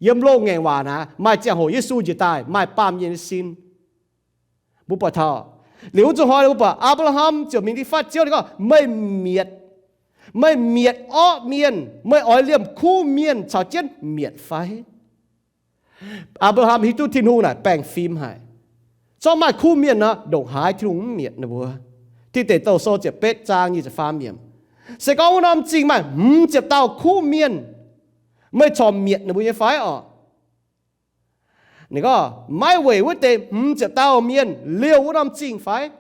Yiem loz-ngaengc waac naaic maaih ziangh hoc Yesu njiec daaih maaih baamh mienh nyei sin. Mbuo buatc taux, liuz wuov zuqc hnoi mbuo buatc Apc^laa^ham ziouc mingh fatv Ziouv, ninh gorngv, meih mietc, meih mietc orqv mienh, meih oix liemh kuv mienh caux jienv mietc fai? Apc^laa^ham hiuv duqv Tin-Hungh naaic baengh fim haic. Zorqv maaih kuv mienh nor, ndongc haaix Tin-Hungh mv mietc ninh mbuo. Tin Deic Douh Sou ziepc betv zaang nyic ziepc faam yiemc. Se gorngv wuov norm zingh maaih hmz ziepc dauh kuv mienh, meih corc mietc ninh mbuo nyei fai orqc? Ninh gorngv, maiv weic wuov deix hmz ziepc dauh mienh liouh wuov norm zingh fai?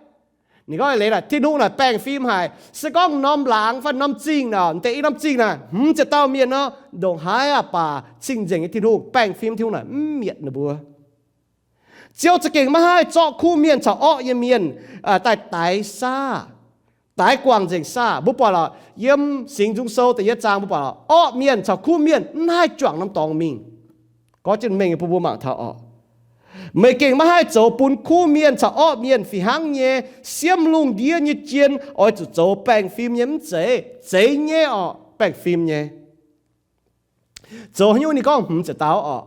Ninh gorngv leiz naaic, Tin-Hungh naaic baengh fim haic. Se gorngv norm laangz fai norm zingh naaic, deix i norm zingh naaic hmz ziepc dauh mienh nor, ndongc haaix aqv baac cing-nzengc nyei Tin-Hungh, baengh fim Tin-Hungh naaic mv mietc ninh mbuo. Ziouv za'gengh maiv haih zorqv kuv mienh caux orqv nyei mienh daaih daix saah, daix guangc nzengc saah. Mbuo buatc lorqc, yiem Singx Nzung Sou da'yietv zaang mbuo buatc lorqc, orqv mienh caux kuv mienh mv haih juangc norm dorngx mingh. Gorngv jienv mengh bun mbuo mangc taux orqc, meih gengh maiv haih zoux bun kuv mienh caux orqv mienh fih hnangv nyei siemv lungh ndiev nyei jien oix zuqc zoux baengh fim nyei mv zeiz? Zeiz nyei orqc, baengh fim nyei. Zoux haaix nyungc ninh gorngv hmz ziepc dauh orqc?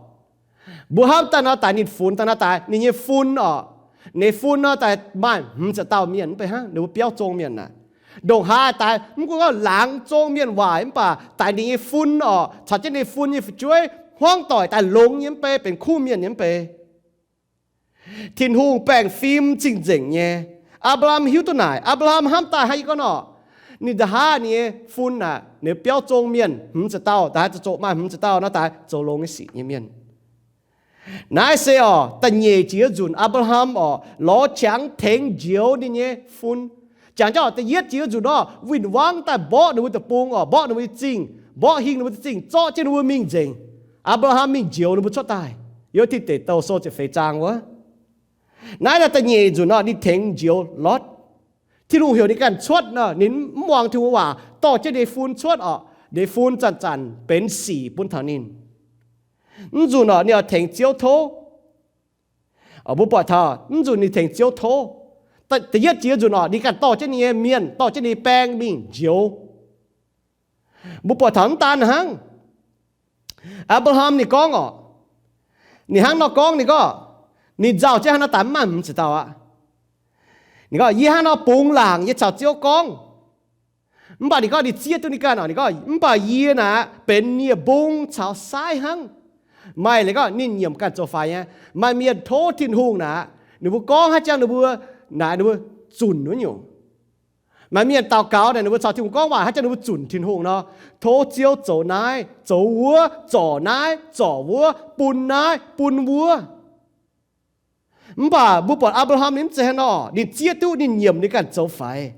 Mbuo hnamv daaih nor daaih ninh funx daaih nor daaih ninh nyei fun orqc, ninh fun nor daaih maaih hmz ziepc dauh mienh mv bei hnangv, ninh mbuo biauv zong mienh naaic. Ndongc haaix daaih mv gunv gorngv laangz zong mienh waaic mv baac daaih ninh nyei fun orqc, caux jienv ninh fun nyei fu'jueiv hmuangv doic daaih longx nyei mv bei, benx kuv mienh nyei mv bei. Tin-Hungh baengh fim cing-nzengc nyei. Apc^laa^ham hiuv duqv naaic. Apc^laa^ham hnamv daaih hnangv yie gorngv nor, ninh nda haav ninh nyei fun naaic, ninh biauv zong mienh hmz ziepc dauh, daaih zoqc maaih hmz ziepc dauh nor daaih zoux longx nyei sic nyei mienh. Naaiv se orqc, da'nyeic jiex nzunc Apc^laa^ham orqc lorz qangx tengx njoux ninh nyei fun. Jangx jauv da'yietv jiex nzunc orqc, win-wangv daaih mborqv ninh mbuo deic-bung orqc, mborqv ninh mbuo nyei zingh, mborqv hingh ninh mbuo nyei zingh, zorqv jienv ninh mbuo mingh nzengc. Apc^laa^ham mingh njoux ninh mbuo cuotv daaih. Yiem Tin Deic Douh Sou ziepc feix zaang wuov. Naaiv da'nyeic nzunc orqc, ninh tengx njoux Lotv. Tin-Hungh heuc ninh ganh cuotv nor, ninh mv muangx Tin-Hungh waac, dorh jienv ninh fun cuotv orqc. Ninh fun zanc-zanc benx sic bun taux ninh. Mv nzunc orqc, ninh oix tengx Ziouv tov. Mbuo buatc taux mv nzunc ninh tengx Ziouv tov. Da'yietv jiex nzunc orqc, ninh ganh dorh jienv ninh nyei mienh, dorh jienv ninh nyei baeng mingh njoux. Mbuo buatc taux mv daan hnangv. Apc^laa^ham ninh gorngv orqc, ninh hnangv nor gorngv, ninh gorngv, ninh nzauh jienv hnangv nor daaih mv maaih hmz ziepc dauh aqv. Ninh gorngv, yie hnangv nor bungx laangc yie caux Ziouv gorngv. Mv baac ninh gorngv ninh zieqv duqv ninh ganh orqc, ninh gorngv, mv baac yie naaic benx nie-mbung caux saaiv hnangv. Maaih leiz gorngv ninh nyiemc ganh zoux faix nyei. Maaih mienh tov Tin-Hungh naaic, ninh mbuo gorngv haaix jangx ninh mbuo naaic ninh mbuo zunc wuov nyungc. Maaih mienh daux gaux naaic ninh mbuo caux Tin-Hungh gorngv waac haaix jangx ninh mbuo zunc Tin-Hungh nor, tov Ziouv zoux naaiv zoux wuov, zorc naaiv zorc wuov, bun naaiv bun wuov. Mv baac mbuo buatc Apc^laa^ham ninh mv zeiz hnangv nor, ninh zieqv duqv ninh nyiemc ninh ganh zoux faix.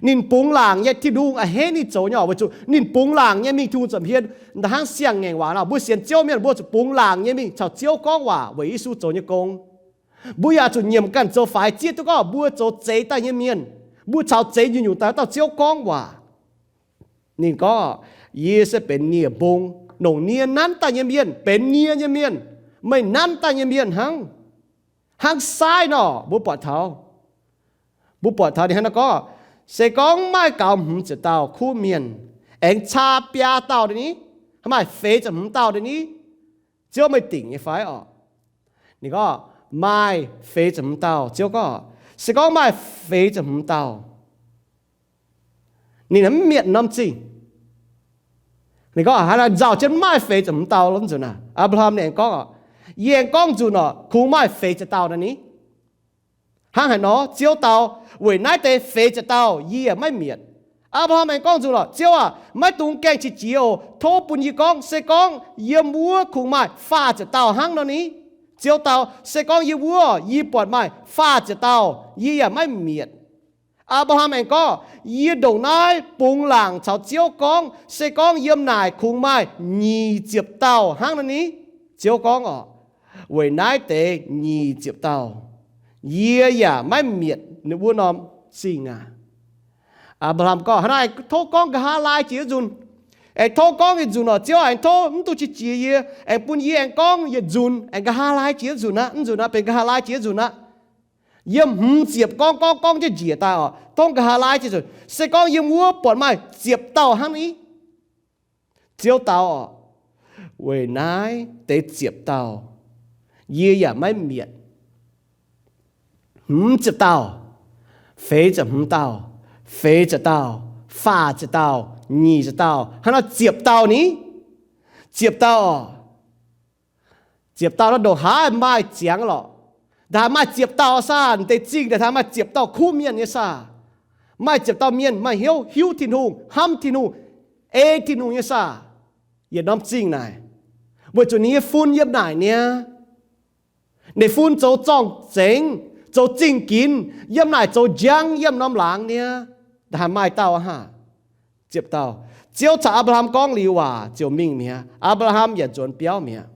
Ninh bungx laangc nyei, Tin-Hungh a'hneiv ninh zoux nyei orqc, weic zuqc ninh bungx laangc nyei mingh Tin-Hungh nza'hmien. Hnangv siang-ngaengc waac nor, mbuo sienx Ziouv mienh mbuo zuqc bungx laangc nyei mingh caux Ziouv gorngv waac weic Yesu zoux nyei gong. Mbuo yaac zuqc nyiemc ganh zoux faix, zieqv duqv gorngv mbuo zoux zeix daaih nyei mienh, mbuo caux zeix nyungc-nyungc daaih dauh Ziouv gorngv waac. Ninh gorngv, yie se benx nie-mbung, longc nie nanv daaih nyei mienh, benx nie nyei mienh, meih nanv daaih nyei mienh hnangv, hnangv saaiv nor, mbuo buatc taux. Mbuo buatc taux ninh hnangv nor gorngv, se gorngv maaih gaux hmz ziepc dauh kuv mienh, aengx caa biaa dauh daaih ni, maaih feix ziepc hmz dauh daaih ni, Ziouv meih dingc nyei fai orqc? Ninh gorngv, maaih feix ziepc hmz dauh. Ziouv gorngv, se gorngv maaih feix ziepc hmz dauh, ninh mv mietc norm zingh. Ninh gorngv, haaix nzauh jienv maaih feix ziepc hmz dauh lo nzunc aav? Apc^laa^ham ninh aengx gorngv, yie aengx gorngv nzunc orqc, kungx maaih feix ziepc dauh daaih ni. Hnangv haaix nor Ziouv dau, weic naaiv deix feix ziepc dauh yie yaac maiv mietc. Apc^laa^ham aengx gorngv nzunc orqc, Ziouv aac, maiv dungx gaengh qiex jiez oc. Tov bun yie gorngv, se gorngv yiem wuov kungx maaih faah ziepc dauh hnangv nor ni. Ziouv dau, se gorngv yiem wuov yie buatc maaih faah ziepc dauh, yie yaac maiv mietc. Apc^laa^ham aengx gorngv, yie ndongc naaiv bungx laangc caux Ziouv gorngv, se gorngv yiem naaic kungx maaih nyic ziepc dauh hnangv nor ni. Ziouv gorngv orqc, weic naaiv deix nyic ziepc dauh, yie yaac maiv mietc wuov norm zingh aac. Apc^laa^ham gorngv, haaix nor aengx tov gorngv nqa'haav laai jiex nzunc. Aengx tov gorngv yietc nzunc orqc, Ziouv aengx tov mv duqv qiex jiez yie, aengx bun yie aengx gorngv yietc nzunc, aengx nqa'haav laai jiex nzunc aqv. Nzunc aqv, benx nqa'haav laai jiex nzunc aqv. Yiem hmz ziepc gorngv gorngv gorngv jienv njiec daaih orqc, tov nqa'haav laai jiex nzunc. Se gorngv yiem wuov buatc maaih ziepc dauh hnangv ni. Ziouv dau orqc, weic naaiv deix ziepc dauh, yie yaac maiv mietc. Hmz ziepc dauh, feix ziepc hmz dauh, feix ziepc dauh, faah ziepc dauh, nyic ziepc dauh, hnangv nor ziepc dauh ni. Ziepc dauh orqc, ziepc dauh nor ndongc haaix maaih ziangx lorqc. Ndongc haaix maaih ziepc dauh saah? Deix zingh ndongc haaix maaih ziepc dauh kuv mienh nyei saah? Maaih ziepc dauh mienh maaih hnyouv hiuv Tin-Hungh, hnamv Tin-Hungh, ei Tin-Hungh nyei saah? Yietc norm zingh naaic, weic zuqc ninh nyei fun yiem naaic niaa. Ninh fun zoux zorng-zengx, zoux zingh ginx, yiem naaic zoux njang yiem norm laangz niaa, haih maaih dauh hnangv ziepc dauh. Ziouv caux Apc^laa^ham gorngv liuz waac ziouc mingh mi'aqv. Apc^laa^ham yaac nzuonx biauv mi'aqv.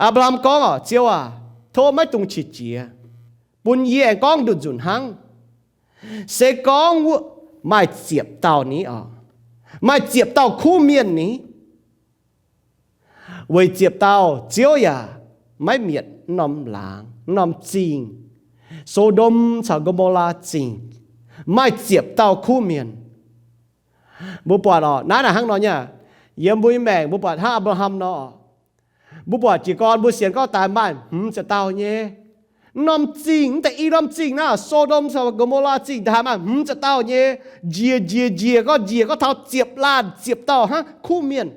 Apc^laa^ham gorngv oc, Ziouv aac, tov maiv dungx qiex jiez, bun yie aengx gorngv nduqc nzunc hnangv. Se gorngv wuov maaih ziepc dauh ni oc, maaih ziepc dauh kuv mienh ni, weic ziepc dauh Ziouv yaac maiv mietc norm laangz, norm zingh, So^ndom caux Go^mo^laa Zingh, maaih ziepc dauh kuv mienh. Mbuo buatc oc, naaiv naaic hnangv nor nyei. Yiem mbuo nyei maengc mbuo buatc hnangv Apc^laa^ham nor, mbuo buatc jiez gorn mbuo sienx gorngv daaih maaih hmz ziepc dauh nyei. Norm zingh, mv deix i norm zingh naaiv, So^ndom caux Go^mo^laa Zingh, daaih haiz maaih hmz ziepc dauh nyei. Njiec, njiec, njiec, gorngv njiec gorngv taux ziepc laanh ziepc dauh hnangv kuv mienh.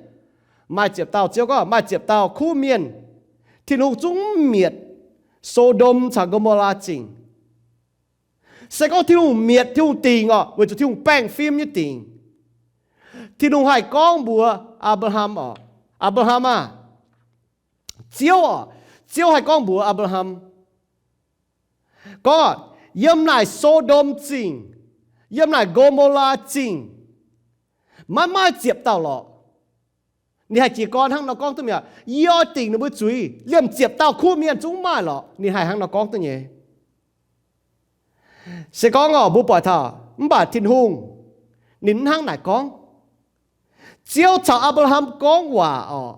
Maaih ziepc dauh, Ziouv gorngv maaih ziepc dauh kuv mienh, Tin-Hungh zungv mietc So^ndom caux Go^mo^laa Zingh. Se gorngv Tin-Hungh mietc, Tin-Hungh dingc oc, weic zuqc Tin-Hungh baengh fim nyei dingc. Tin-Hungh haih gorngv mbuox Apc^laa^ham oc, Apc^laa^ham aah, Ziouv oc, Ziouv haih gorngv mbuox Apc^laa^ham gorngv, yiem naaic So^ndom Zingh, yiem naaic Go^mo^laa Zingh, maiv maaih ziepc dauh lorqc. Ninh haih jiez gorn hnangv nor gorngv duqv mi'aqv. Yie oix dingc ninh mbuo zuiz, liemh ziepc dauh kuv mienh zungv maaih lorqc. Ninh haih hnangv nor gorngv duqv nyei. Se gorngv oc, mbuo buatc taux, mv baac Tin-Hungh ninh mv hnangv naaic gorngv. Ziouv caux Apc^laa^ham gorngv waac oc,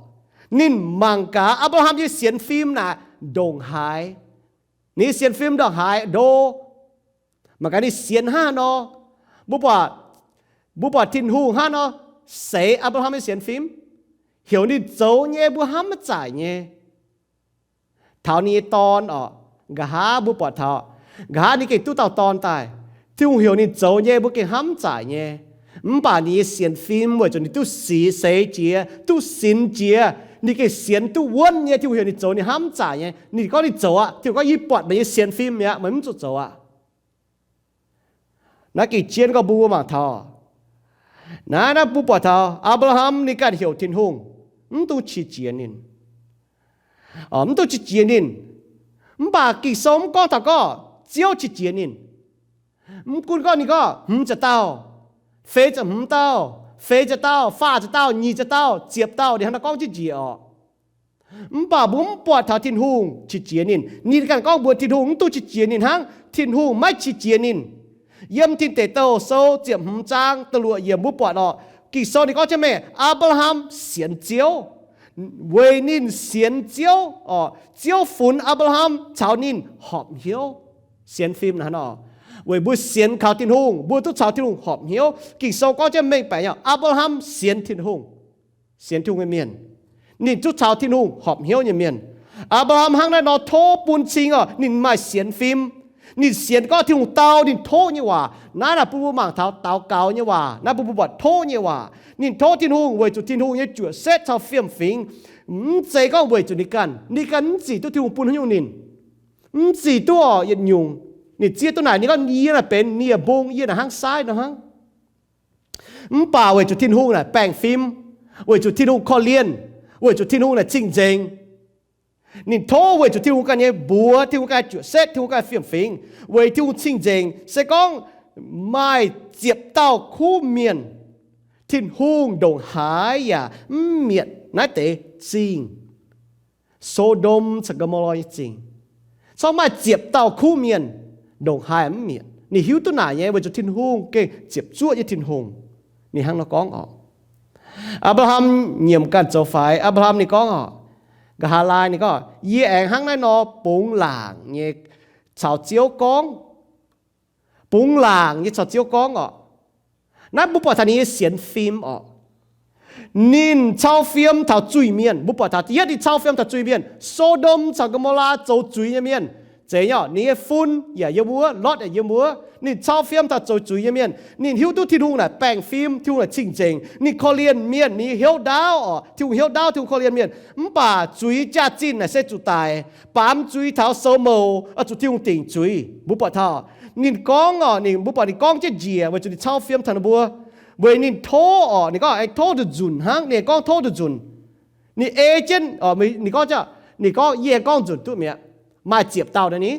ninh mangc gaax Apc^laa^ham nyei sienx fim naaic ndongc haaix. Ninh nyei sienx fim ndongc haaix ndo, mangc gaax ninh sienx hnangv haaix nor. Mbuo buatc, mbuo buatc Tin-Hungh hnangv haaix nor seix Apc^laa^ham nyei sienx fim, heuc ninh zoux nyei mbuo hnamv maiv zaaic nyei. Taux ninh nyei dorn oc, nqa'haav mbuo buatc taux, nqa'haav ninh gengh duqv dauh dorn daaih. Tin-Hungh heuc ninh zoux nyei mbuo gengh hnamv maiv zaaic nyei. Mv baac ninh nyei sienx fim weic zuqc ninh duqv sic seix jiex, duqv sinx jiex, ninh gengh sienx duqv wuonv nyei. Tin-Hungh heuc ninh zoux ninh hnamv maiv zaaic nyei. Ninh gorngv ninh zoux aqv. Tin-Hungh gorngv, yie buatc meih nyei sienx fim mi'aqv, meih mv zuqc zoux aqv. Naaiv gengh jienv gorngv mbuo mangc taux, naaiv, naaiv mbuo buatc taux Apc^laa^ham ninh ganh heuc Tin-Hungh mv dungx qiex jiez ninh, mv dungx qiex jiez ninh. Mv baac Ging-Sou mv gorngv taux gorngv Ziouv qiex jiez ninh. Mv gunv gorngv ninh gorngv hmz ziepc dauh, feix ziepc hmz dauh, feix ziepc dauh, faah ziepc dauh, nyic ziepc dauh, ziepc dauh, ninh hnangv naaiv gorngv jienv njiec oc. Mv baac mbuo mv buatc taux Tin-Hungh qiex jiez ninh. Ninh ganh gorngv mbuox Tin-Hungh mv dungx qiex jiez ninh hnangv. Tin-Hungh maiv qiex jiez ninh. Yiem Tin Deic Douh Sou ziepc hmz zaang da'luoqc yiemc mbuo buatc oc, Ging-Sou ninh gorngv jienv mengh, Apc^laa^ham sienx Ziouv, weic ninh sienx Ziouv oc, Ziouv funx Apc^laa^ham caux ninh horpc hnyouv. Sienx fim naaiv nor, weic mbuo sienx kaux Tin-Hungh, mbuo duqv caux Tin-Hungh horpc hnyouv. Ging-Sou gorngv jienv mengh baeqc nyei, Apc^laa^ham sienx Tin-Hungh, sienx Tin-Hungh nyei mienh. Ninh duqv caux Tin-Hungh horpc hnyouv nyei mienh. Apc^laa^ham hnangv naaiv nor tov bun cing oc, ninh maaih sienx fim. Ninh sienx gorngv Tin-Hungh dau ninh tov nyei waac. Naaiv naaic bun mbuo mangc taux daux gaux nyei waac. Naaiv bun mbuo buatc tov nyei waac. Ninh tov Tin-Hungh weic zuqc Tin-Hungh nyei juoqc setv caux fiem-fingx. Mv zeiz gorngv weic zuqc ninh ganh. Ninh ganh mv zic duqv Tin-Hungh bun haaix nyungc ninh. Mv zic duqv oc yietc nyungc. Ninh zieqv duqv naaic, ninh gorngv, yie naaic benx nie-mbung, yie naaic hnangv saaiv nor hnangv. Mv baac weic zuqc Tin-Hungh naaic baengh fim, weic zuqc Tin-Hungh korv-lienh, weic zuqc Tin-Hungh naaic cing-nzengc. Ninh tov weic zuqc Tin-Hungh ganh nyei mbuox, Tin-Hungh ganh juoqc setv, Tin-Hungh ganh fiem-fingx, weic Tin-Hungh cing-nzengc. Se gorngv maaih ziepc dauh kuv mienh, Tin-Hungh ndongc haaix yaac mv mietc naaiv deix zingh, So^ndom caux Go^mo^laa nyei zingh. Corc maaih ziepc dauh kuv mienh, ndongc haaix mv mietc. Ninh hiuv duqv naaic nyei weic zuqc Tin-Hungh gengh ziepc zuoqv nyei Tin-Hungh. Ninh hnangv nor gorngv oc. Apc^laa^ham nyiemc ganh zoux faix. Apc^laa^ham ninh gorngv oc, nqa'haav laai ninh gorngv, yie aengx hnangv naaiv nor bungx laangc nyei caux Ziouv gorngv. Bungx laangc nyei caux Ziouv gorngv oc. Naaiv mbuo buatc taux ninh nyei sienx fim oc. Ninh cau fiem taux zuiz-mienh. Mbuo buatc taux da'yietv ninh cau fiem taux zuiz-mienh. So^ndom caux Go^mo^laa zoux zuiz nyei mienh. Zeiz nyei oc, ninh nyei fun yaac yiem wuov, Lotv yaac yiem wuov. Ninh cau fiem taux zoux zuiz nyei mienh. Ninh hiuv duqv Tin-Hungh naaic baengh fim, Tin-Hungh naaic cing-nzengc. Ninh korv-lienh mienh, ninh hiuv ndaauv oc. Tin-Hungh hiuv ndaauv, Tin-Hungh korv-lienh mienh. Mv baac zuiz jaax-zinh naaic se zuqc daic. Baamz zuiz taux soux mouc oix zuqc Tin-Hungh dingc zuiz. Mbuo buatc taux ninh gorngv oc, ninh, mbuo buatc ninh gorngv jienv njiec weic zuqc ninh cau fiem taux ninh mbuo. Weic ninh tov oc, ninh gorngv aengx tov nzunc-nzunc hnangv, ninh aengx gorngv tov nzunc-nzunc. Ninh ei jienv, ninh gorngv, ninh gorngv yie aengx gorngv nzunc duqv mi'aqv. Maaih ziepc dauh naaiv ni.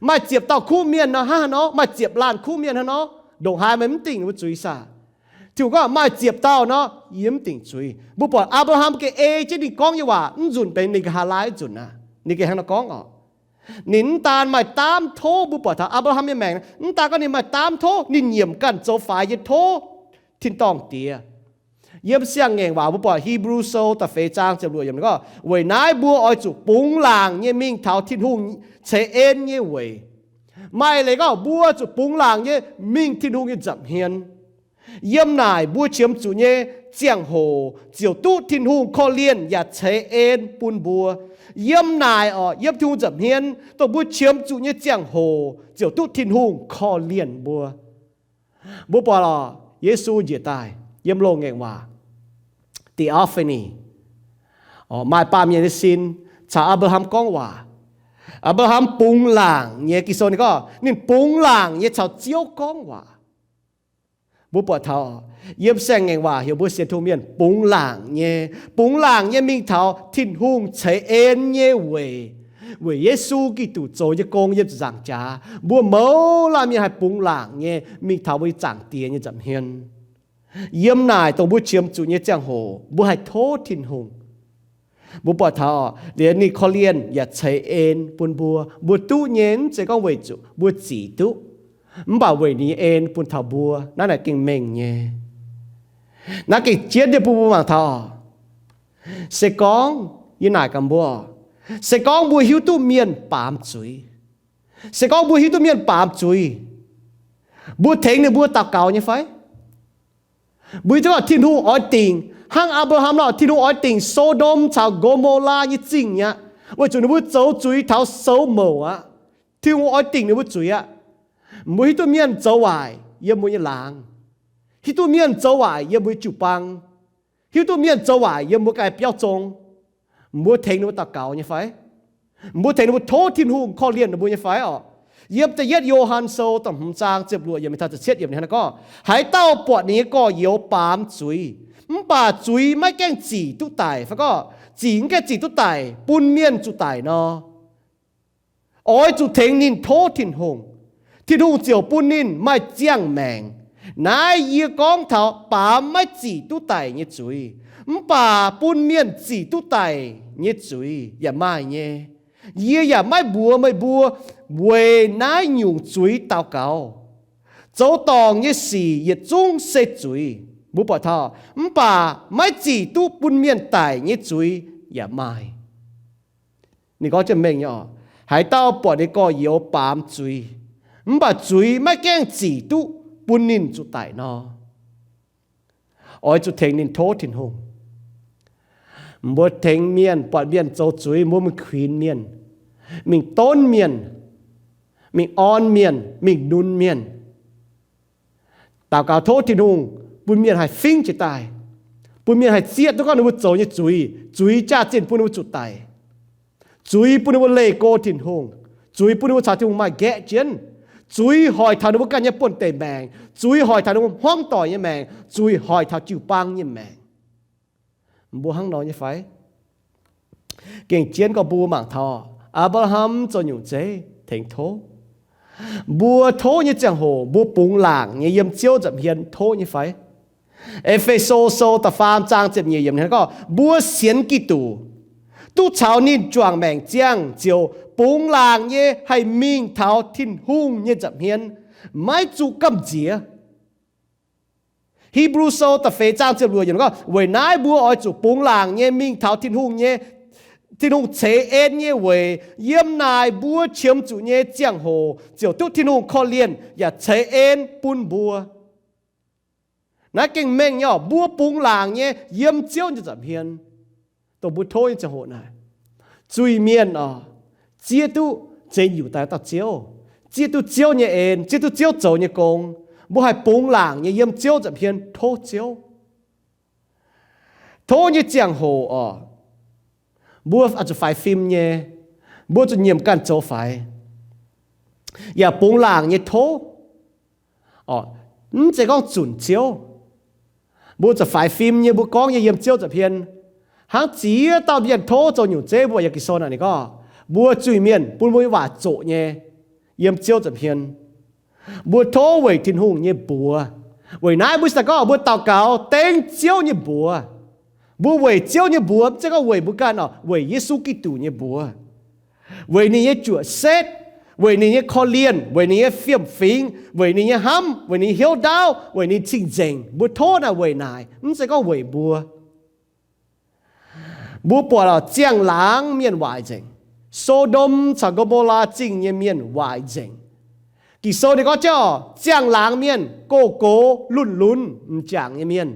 Maaih ziepc dauh kuv mienh nor, hnangv haaix nor? Maaih ziepc laanh kuv mienh hnangv nor, ndongc haaix meih mv dingc wuov zuiz saah? Tin-Hungh gorngv maaih ziepc dauh nor, yie mv dingc zuiz. Mbuo buatc Apc^laa^ham gengh ei jienv ninh gorngv nyei waac, mv nzunc benx ninh ga'haav laai nzunc aqv. Ninh gengh hnangv nor gorngv oc. Ninh mv daan maaih daamv tov, mbuo buatc taux Apc^laa^ham nyei maengc, mv daan gorngv ninh maaih daamv tov, ninh nyiemc ganh zoux faix nyei tov tin-dorngh Diex. Yiem Siang-Ngaengc Waac mbuo buatc Hipv^lu Sou da'feix zaang ziepc luoqc yiemc gorngv, weic naaiv mbuo oix zuqc bungx laangc nyei mingh taux Tin-Hungh ceix en nyei weic. Maaih leiz gorngv mbuo zuqc bungx laangc nyei mingh Tin-Hungh nyei nza'hmien. Yiem naaic mbuo qiemx zuqc nyei ziangh hoc ziouc duqv Tin-Hungh korv-lienh yaac ceix en bun mbuo. Yiem naaic oc, yiem Tin-Hungh nza'hmien, dongh mbuo qiemx zuqc nyei ziangh hoc ziouc duqv Tin-Hungh korv-lienh mbuo. Mbuo buatc oc, Yesu njiec daaih yiem Loz-Ngaengc Waac, theophany, maaih baamh mienh nyei sin caux Apc^laa^ham gorngv waac. Apc^laa^ham bungx laangc nyei, Ging-Sou ninh gorngv ninh bungx laangc nyei caux Ziouv gorngv waac. Mbuo buatc taux yiem Siang-Ngaengc Waac heuc mbuo sienx Tin-Hungh mienh bungx laangc nyei, bungx laangc nyei mingh taux Tin-Hungh ceix en nyei weic, weic Yesu Giduc zoux nyei gong yiem ziepc nzaangc jaax. Mbuo mouz laanh mienh haih bungx laangc nyei mingh taux mbuo nyei Zaangc Diex nyei nza'hmien. Yiem naaic dongh mbuo qiemx zuqc nyei ziangh hoc mbuo haih tov Tin-Hungh. Mbuo buatc taux liuz ninh korv-lienh yaac ceix en bun mbuo. Mbuo duqv nyei mv zeiz gorngv weic zuqc mbuo zic duqv, mv baac weic ninh nyei en bun taux mbuo. Naaiv naaic gengh mengh nyei. Naaiv gengh jienv nyei bun mbuo mangc taux, se gorngv, yie naaic gaax mbuo, se gorngv mbuo hiuv duqv mienh baamz zuiz, se gorngv mbuo hiuv duqv mienh baamz zuiz, mbuo tengx ninh mbuo daux gaux nyei fai? Mbuo hiuv duqv gorngv Tin-Hungh oix dingc hnangv Apc^laa^ham nor, Tin-Hungh oix dingc So^ndom caux Go^mo^laa nyei zingh aqv, weic zuqc ninh mbuo zoux zuiz taux soux mouc aqv. Tin-Hungh oix dingc ninh mbuo zuiz aqv. Mbuo hiuv duqv mienh zoux waaic yiem mbuo nyei laangz, hiuv duqv mienh zoux waaic yiem mbuo nyei jiu-baang, hiuv duqv mienh zoux waaic yiem mbuo ganh biauv zong, mbuo tengx ninh mbuo daux gaux nyei fai? Mbuo tengx ninh mbuo tov Tin-Hungh korv-lienh ninh mbuo nyei fai oc? Yiem da'yietv Yo^han Sou da'hmz zaang ziepc luoqc yiemc taux ziepc cietv yiemc hnangv naaiv gorngv, haaix dauh buatc ninh nyei gorx-youz baamz zuiz, mv baac zuiz maiv gaengh zic duqv daic, fai gorngv zic mv gaengh zic duqv daic bun mienh zuqc daic nor, oix zuqc tengx ninh tov Tin-Hungh, Tin-Hungh ziouc bun ninh maaih ziangh maengc. Naaiv yie gorngv taux baamz maiv zic duqv daic nyei zuiz, mv baac bun mienh zic duqv daic nyei zuiz yaac maaih nyei. Yie yaac maiv mbuox meih mbuo weic naaiv nyungc zuiz daux gaux. Zoux dorngc nyei sic yietc zungv se zuiz, mbuo buatc taux, mv baac maiv zic duqv bun mienh daic nyei zuiz yaac maaih. Ninh gorngv jienv mengh nyei oc, haaix dauh buatc ninh gorx-youz baamz zuiz, mv baac zuiz maiv gaengh zic duqv bun ninh zuqc daic nor, oix zuqc tengx ninh tov Tin-Hungh. Mbuo tengx mienh, buatc mienh zoux zuiz, mbuo mingh kuinx mienh, mingh donv mienh, mingh orn mienh, mingh nunz mienh, daux gaux tov Tin-Hungh bun mienh haih fingv jiez daaih, bun mienh haih zieqv duqv gorngv ninh mbuo zoux nyei zuiz, zuiz jaax-zinh bun ninh mbuo zuqc daic, zuiz bun ninh mbuo leih go Tin-Hungh, zuiz bun ninh mbuo caux Tin-Hungh maaih nqaeqv jienv, zuiz hoic taux ninh mbuo ganh nyei buonv-deic maengc, zuiz hoic taux ninh mbuo hmuangv doic nyei maengc, zuiz hoic taux jiu-baang nyei maengc. Mbuo hnangv nor nyei fai? Gengh jienv gorngv mbuo mangc taux Apc^laa^ham zoux nyungc zeiv tengx tov. Mbuo tov nyei ziangh hoc mbuo bungx laangc nyei yiem Ziouv nza'hmien tov nyei fai? E^fe^so Sou da'faam zaang ziepc nyeic yiemc gorngv, mbuo sienx Giduc, duqv caux ninh juangc maengc ziangh ziouc bungx laangc nyei haih mingh taux Tin-Hungh nyei nza'hmien, maiv zuqc gamh nziex. Hipv^lu Sou da'feix zaang ziepc luoqc yiemc gorngv, weic naaiv mbuo oix zuqc bungx laangc nyei mingh taux Tin-Hungh nyei, Tin-Hungh ceix en nyei weic. Yiem naaic mbuo qiemx zuqc nyei ziangh hoc ziouc duqv Tin-Hungh korv-lienh yaac ceix en bun mbuo. Naaiv gengh mengh nyei oc, mbuo bungx laangc nyei yiem Ziouv nyei nza'hmien. Dongh mbuo tov nyei ziangh hoc naaic, zuiz-mienh oc, zieqv duqv zeix nyungc daaih dauh Ziouv, zieqv duqv Ziouv nyei en, zieqv duqv Ziouv zoux nyei gong. Mbuo haih bungx laangc nyei yiem Ziouv nza'hmien tov Ziouv. Tov nyei ziangh hoc oc, mbuo zuqc faix fim nyei, mbuo zuqc nyiemc ganh zoux faix, yaac bungx laangc nyei tov. Mv zeiz gorngv zunc Ziouv. Mbuo zuqc faix fim nyei, mbuo gorngv nyei yiem Ziouv nza'hmien. Hnangv ziex dauh mienh tov zoux nyungc zeiv, mbuo yiem Ging-Sou naaic ninh gorngv, mbuo zuiz-mienh bun mbuo nyei waac zoqc nyei, yiem Ziouv nza'hmien. Mbuo tov weic Tin-Hungh nyei mbuox. Weic naaiv mbuo se gorngv mbuo daux gaux dengv Ziouv nyei mbuox. Mbuo weic Ziouv nyei mbuox, mv zeiz gorngv weic mbuo ganh oc, weic Yesu Giduc nyei mbuox. Weic ninh nyei juoqc setv, weic ninh nyei korv-lienh, weic ninh nyei fiem-fingx, weic ninh nyei hnamv, weic ninh nyei hnyouv ndaauv, weic ninh cing-nzengc. Mbuo tov naaic weic naaic, mv zeiz gorngv weic mbuo. Mbuo buatc ziangh laangz mienh waaic nzengc. So^ndom caux Go^mo^laa Zingh nyei mienh waaic nzengc. Ging-Sou ninh gorngv jauv, ziangh laangz mienh gox-gox lunx-lunx m'jangc nyei mienh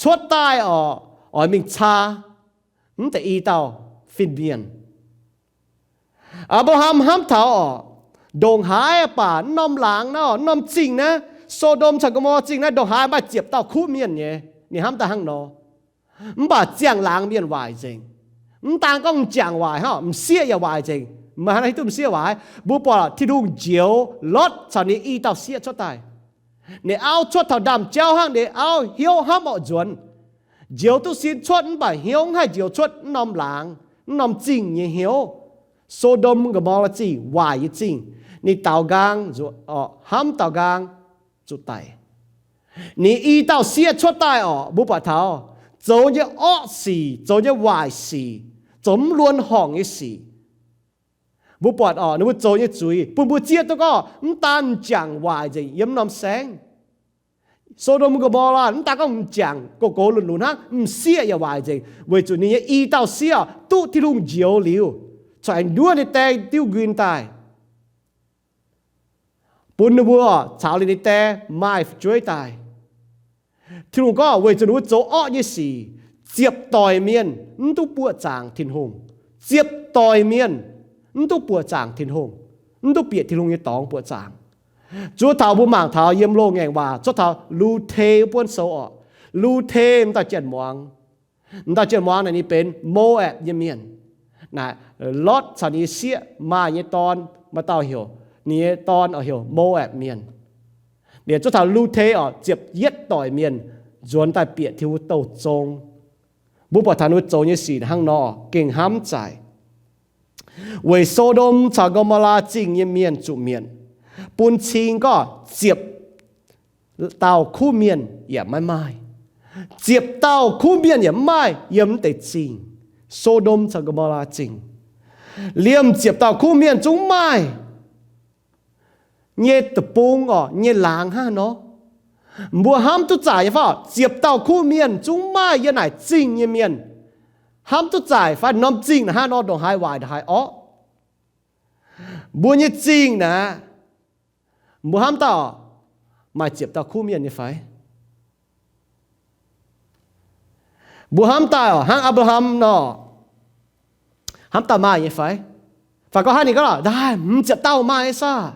cuotv daaih oc, oix mingh caa, mv deix i dauh fin-mienh. Apc^laa^ham hnamv taux oc, ndongc haaix baac mv norm laangz naaiv, mv norm zingh naaiv, So^ndom caux Go^mo^laa Zingh naaiv ndongc haaix maaih ziepc dauh kuv mienh nyei. Ninh hnamv daaih hnangv nor. Mv baac ziangh laangz mienh waaic nzengc. Mv daan gorngv m'jangc waaic hnangv, m'sieqv yaac waaic nzengc. Maaih hnangv hiuv duqv m'sieqv waaic. Mbuo buatc Tin-Hungh njoux Lotv caux ninh i dauh sieqv cuotv daaih. Ninh auv cuotv taux ndaamv-jauv hnangv, ninh auv hnyouv hnamv orqc nzuonx. Njoux duqv sin cuotv mv baac hnyouv mv haih njoux cuotv mv norm laangz, mv norm zingh nyei hnyouv. So^ndom, Go^mo^laa Zingh, waaic nyei zingh. Ninh daaux nqaang, hnamv daaux nqaang zuqc daic. Ninh i dauh sieqv cuotv daaih orqc, mbuo buatc taux zoux nyei orqv sic, zoux nyei waaic sic, zoux mv luonx horngc nyei sic. Mbuo buatc orqc, ninh mbuo zoux nyei zuiz bun mbuo zieqv duqv gorngv mv daan m'jangc waaic nzengc yiem mv norm saengv. So^ndom, Go^mo^laa mv daan gorngv m'jangc gox-gox lunx-lunx hnangv, m'sieqv yaac waaic nzengc, weic zuqc ninh nyei i dauh sieqv duqv Tin-Hungh njoux liuz, corc aengx nduov ninh die diuv nquin daaih, bun ninh mbuo caux ninh die maaih fu'jueiv daaih. Tin-Hungh gorngv weic zuqc ninh mbuo zoux orqv nyei sic, ziepc doic mienh mv duqv buoqc zaangc Tin-Hungh. Ziepc doic mienh mv duqv buoqc zaangc Tin-Hungh, mv duqv bieqc Tin-Hungh nyei dorngx buoqc zaangc. Zuov taux mbuo mangc taux yiem loz-ngaengc waac, zuov taux Lu^te buonv sou orqc. Lu^te m'dauh janx-muangz, m'dauh janx-muangz naaic ninh benx Moapc nyei mienh. Naaic, Lotv caux ninh nyei sieqv maaih nyei dorn, maaih dauh heuc, ninh nyei dorn oix heuc Moapc mienh. Mienh zuov taux Lu^te orqc, ziepc yietv doic mienh nzuonx daaih bieqc Tin-Hungh douh zong. Mbuo buatc taux ninh mbuo zoux nyei sic hnangv nor, gengh hnamv zaaic. Weic So^ndom caux Go^mo^laa Zingh nyei mienh zuqc mietc, bun cing gorngv ziepc dauh kuv mienh yaac maiv maaih. Ziepc dauh kuv mienh yaac mv maaih yiem mv deix zingh, So^ndom caux Go^mo^laa Zingh. Liemh ziepc dauh kuv mienh zungv maaih nyei deic-bung orqc, nyei laangz hnangv nor. Mbuo hnamv duqv zaaic nyei fai? Ziepc dauh kuv mienh zungv maaih yiem naaic zingh nyei mienh. Hnamv duqv zaaic fai? Norm zingh naaic hnangv nor, ndongc haaix waaic ndongc haaix orqv. Mbuo nyei zingh naaic, mbuo hnamv daaih maaih ziepc dauh kuv mienh nyei fai? Mbuo hnamv daaih hnangv Apc^laa^ham nor, hnamv daaih maaih nyei fai? Fai gorngv hnangv ninh gorngv, ndaaih hmz ziepc dauh maaih saah?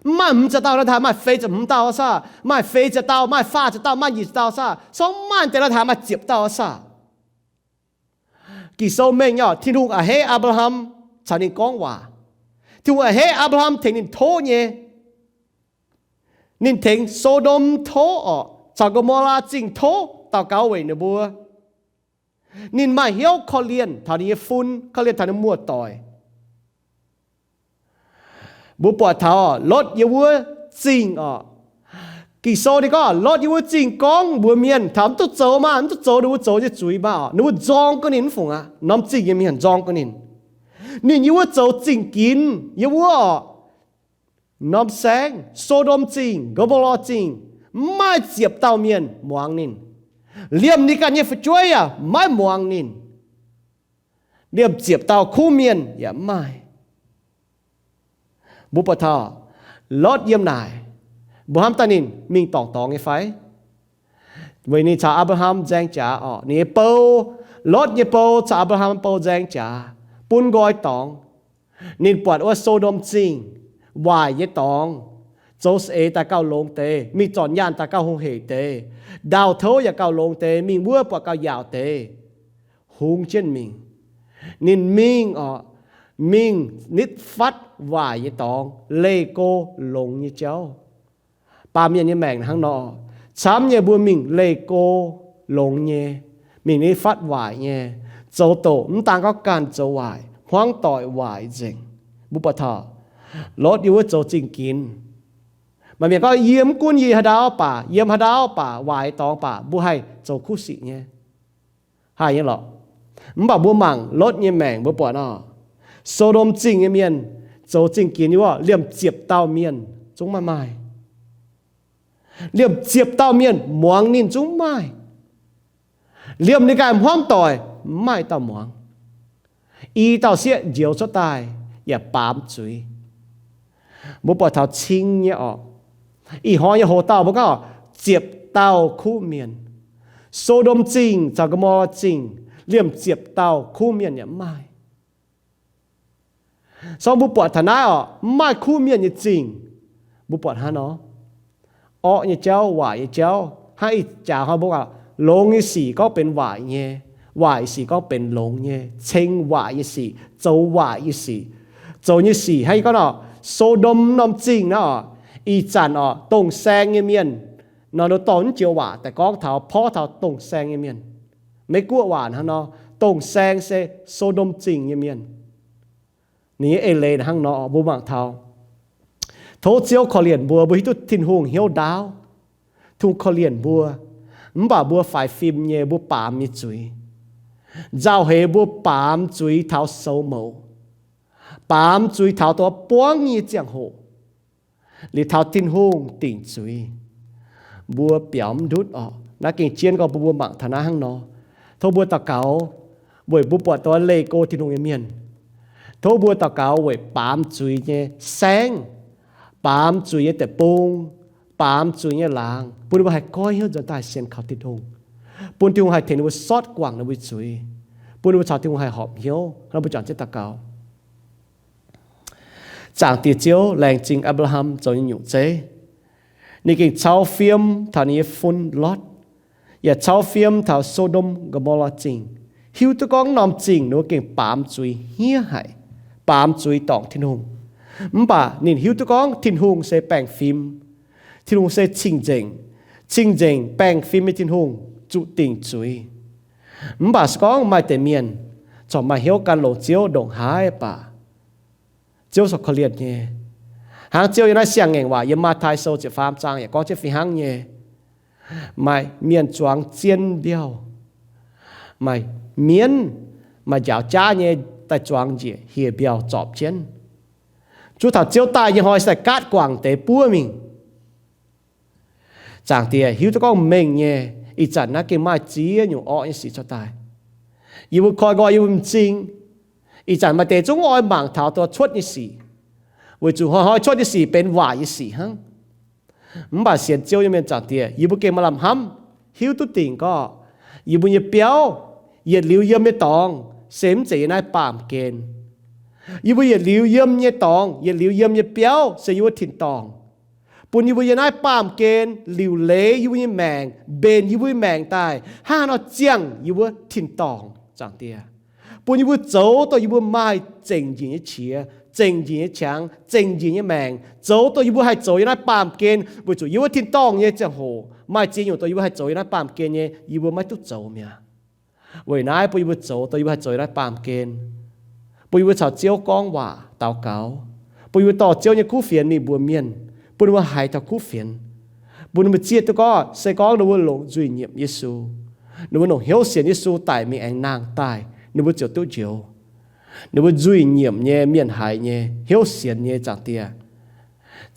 Mv maaih hmz ziepc dauh, la'haaix maaih feix ziepc hmz dauh saah? Maaih feix ziepc dauh, maaih faah ziepc dauh, maaih nyic ziepc dauh saah? Sorng maaih deix la'haaix maaih ziepc dauh saah? Ging-Sou mengh nyei, Tin-Hungh a'hneiv Apc^laa^ham caux ninh gorngv waac. Tin-Hungh a'hneiv Apc^laa^ham tengx ninh tov nyei. Ninh tengx So^ndom tov orqc, caux Go^mo^laa Zingh tov, daux gaux weic ninh mbuo. Ninh maaih hnyouv korv-lienh taux ninh nyei fun, korv-lienh taux ninh muoz-doic. Mbuo buatc taux Lotv yiem wuov zingh orqc. Ging-Sou ninh gorngv Lotv yiem wuov zingh gorngv mbuox mienh taux mv duqv zoux maah, mv duqv zoux ninh mbuo zoux nyei zuiz maah orqc. Ninh mbuo nzorng guv ninh mv fungc aqv. Norm zingh nyei mienh nzorng guv ninh. Ninh yiem wuov zoux zingh ginx, yiem wuov orqc, norm saengv, So^ndom Zingh, Go^mo^laa Zingh, mv maaih ziepc dauh mienh muangx ninh. Liemh ninh ganh nyei fu'jueiv yaac maiv muangx ninh. Liemh ziepc dauh kuv mienh yaac mv maaih. Mbuo buatc taux Lotv yiem naaic, mbuo hnamv daaih ninh mingh dorngc-dorngx nyei fai? Weic ninh caux Apc^laa^ham nzaeng jaax orqc, ninh nyei bou, Lotv nyei bou caux Apc^laa^ham bou nzaeng jaax, bun nqoi dorngx. Ninh buatc wuov So^ndom Zingh waaic nyei dorngx, zoux saeng-eix daaih gauh longx deix, mingh zornc nyaanh daaih gauh hungh heic deix, ndau-touv yaac gauh longx deix, mingh wuov buatc gauh yaauc deix. Hungx jienv mingh. Ninh mingh orqc, mingh nitv fatv waaic nyei dorngx, leih go longx nyei jauv. Baamh mienh nyei maengc hnangv nor, camv nyei mbuo mingh leih go longx nyei, mingh nitv fatv waaic nyei, zoux doqc mv daan gorngv ganh zoux waaic, hmuangv doic waaic nzengc. Mbuo buatc taux Lotv yiem wuov zoux zingh ginx. Maaih mienh gorngv, yie mv gunv yie haaix ndau baac, yiem haaix ndau baac, waaic dorngx baac, mbuo haih zoux kuv sic nyei. Haih nyei lorqc. Mv baac mbuo mangc Lotv nyei maengc mbuo buatc nor, So^ndom Zingh nyei mienh zoux zingh ginx nyei wuov, liemh ziepc dauh mienh zungv maiv maaih. Liemh ziepc dauh mienh muangx ninh zungv maaih. Liemh ninh ganh hmuangv doic, mv maaih dauh muangx. I dauh sieqv njoux cuotv daaih yaac baamz zuiz. Mbuo buatc taux cing nyei orqc. Ih hnoi nyei hoc-dauh mbuo gorngv ziepc dauh kuv mienh. So^ndom Zingh caux Go^mo^lo Zingh liemh ziepc dauh kuv mienh yaac mv maaih. So mbuo buatc taux naaiv orqc, mv maaih kuv mienh nyei zingh. Mbuo buatc hnangv nor, orqv nyei jauv, waaic nyei jauv, hnangv ih jaax hnoi mbuo gorngv, longx nyei sic gorngv benx waaic nyei, waaic sic gorngv benx longx nyei, ceng waaic nyei sic, zoux waaic nyei sic. Zoux nyei sic hnangv yie gorngv nor, So^ndom norm zingh naaiv orqc, ih zanc orqc, dongh saeng nyei mienh, nor nduov dorh naaiv joux waac daaih gorngv taux, porv taux dongh saeng nyei mienh. Maiv guoqv waac hnangv nor, dongh saeng se So^ndom Zingh nyei mienh. Ninh nyei eix leiz hnangv nor, mbuo mangc taux. Tov Ziouv korv-lienh mbuo, mbuo hiuv duqv Tin-Hungh hnyouv ndaauv, Tin-Hungh korv-lienh mbuo, mv baac mbuo faix fim nyei, mbuo baamz nyei zuiz. Nzauh heix mbuo baamz zuiz taux soux mouz, baamz zuiz taux dongh buangv nyei ziangh hoc, liuz taux Tin-Hungh dingc zuiz, mbuo biaux mv ndutv orqc. Naaiv gengh jienv gorngv bun mbuo mangc taux naaiv hnangv nor. Tov mbuo daux gaux weic mbuo buatc dongh leih go Tin-Hungh nyei mienh. Tov mbuo daux gaux weic baamz zuiz nyei saengv, baamz zuiz nyei deic-bung, baamz zuiz nyei laangz, bun ninh mbuo haih goiv hnyouv nzuonx daaih sienx kaux Tin-Hungh, bun Tin-Hungh haih tengx ninh mbuo sortv guangc ninh mbuo zuiz, bun ninh mbuo caux Tin-Hungh haih horpc hnyouv. Hnangv mbuo juangc jienv daux gaux. Zaangc Diex Ziouv, laengz zingh Apc^laa^ham zoux nyei nyungc zeiv. Ninh gengh cau fiem taux ninh nyei fun Lotv, yaac cau fiem taux So^ndom Go^mo^lo Zingh, hiuv duqv gorngv norm zingh ninh mbuo gengh baamz zuiz hniev haic, baamz zuiz dorngc Tin-Hungh. Mv baac ninh hiuv duqv gorngv Tin-Hungh se baengh fim, Tin-Hungh se cing-nzengc, cing-nzengc baengh fim nyei Tin-Hungh zuqc dingc zuiz. Mv baac se gorngv maaih deix mienh corc maaih hnyouv gan longx Ziouv ndongc haaix baac, Ziouv corc korv-lienh nyei. Hnangv Ziouv yiem naaiv siang-ngaengc waac yiem Matv^tai Sou ziepc faam zaang yaac gorngv jienv fih hnangv nyei. Maaih mienh zuangx zien mbiauh, maaih mienv, maaih njaaux jaav nyei daaih zuangx njiec hieh mbiauh zorpc jienv. Zuov taux Ziouv daaih nyei hnoi se daaih gaatv guangc deix buov mingh. Zaangc Diex hiuv duqv gorngv mengh nyei, ih zanc naaiv gengh maaih ziex nyungc orqv nyei sic cuotv daaih. Yie mbuo koi nqoi yie mbuo m'zing, ih zanc maaih deix zungv oix mangc taux dongh cuotv nyei sic, weic zuqc hnoi-hnoi cuotv nyei sic benx waaic nyei sic hnangv. Mv baac sienx Ziouv nyei mienh, Zaangc Diex, yie mbuo gengh maaih lamh hnamv hiuv duqv dingc gorngv yie mbuo nyei biauv yietc liuz yiem nyei dorngx se mv zeiz yiem naaiv baamh gen. Yie mbuo yietc liuz yiem nyei dorngx, yietc liuz yiem nyei biauv se yie mbuo tin-dorngh. Bun yie mbuo yiem naaiv baamh gen liuc leiz yie mbuo nyei maengc, mbenc yie mbuo nyei maengc daaih hnangv haaix nor ziangh yie mbuo tin-dorngh, Zaangc Diex. Bun yie mbuo zoux dongh yie mbuo maaih zengc njiec nyei qiex, zengc njiec nyei qangx, zengc njiec nyei maengc, zoux dongh yie mbuo haih zoux yiem naaiv baamh gen, weic zuqc yie mbuo tin-dorngh nyei ziangh hoc maaih ziex nyungc dongh yie mbuo haih zoux yiem naaiv baamh gen nyei, yie mbuo maiv duqv zoux mi'aqv. Weic naaiv bun yie mbuo zoux dongh yie mbuo haih zoux yiem naaiv baamh gen, bun yie mbuo caux Ziouv gorngv waac daux gaux, bun yie mbuo dorh Ziouv nyei kuv fienx mingh mbuox mienh, bun ninh mbuo haiz taux kuv fienx, bun ninh mbuo zieqv duqv gorngv se gorngv ninh mbuo longc nzuih nyiemc Yesu, ninh mbuo longc hnyouv sienx Yesu daic mingh aengx nangh daaih, ninh mbuo ziouc duqv njoux. Ninh mbuo nzuih nyiemc nyei, mienh haiz nyei, hnyouv sienx nyei, Zaangc Diex.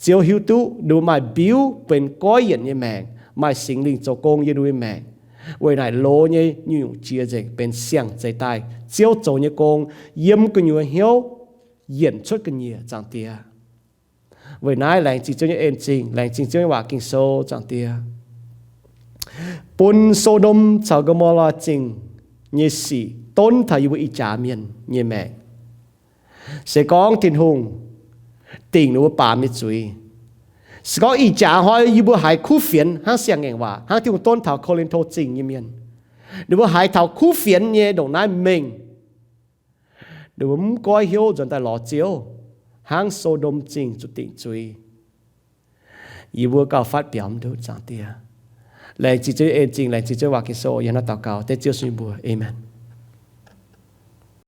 Ziouv hiuv duqv ninh mbuo maaih mbiuv benx goiv yienc nyei maengc, maaih Singx Lingh zoux gong yiem ninh mbuo nyei maengc. Weic naaic loz nyei nyungc-nyungc jiex nzengc benx siang zeix daaih Ziouv zoux nyei gong yiem gu'nyuoz hnyouv yienc cuotv ga'nyiec, Zaangc Diex. Weic naaiv laengz zingh Ziouv nyei en-zingh, laengz zingh Ziouv nyei waac Ging-Sou, Zaangc Diex. Bun So^ndom caux Go^mo^lo Zingh nyei sic donv taux yie mbuo ih jaax mienh nyei maengc. Se gorngv Tin-Hungh dingc ninh mbuo baamz nyei zuiz, se gorngv ih jaax hnoi yie mbuo haiz kuv fienx hnangv siang-ngaengc waac, hnangv Tin-Hungh donv taux Ko^lin^to Zingh nyei mienh, ninh mbuo haiz taux kuv fienx nyei ndongc naaiv mengh, ninh mbuo mv goiv hnyouv nzuonx daaih lorz Ziouv, hnangv So^ndom Zingh zuqc dingc zuiz, yie mbuo gauh fatv biaux mv ndutv, Zaangc Diex. Laengz zingh Ziouv nyei en-zingh, laengz zingh Ziouv nyei waac Ging-Sou, yie hnangv naaiv daux gaux dengv Ziouv sun nyei mbuox. Aamen.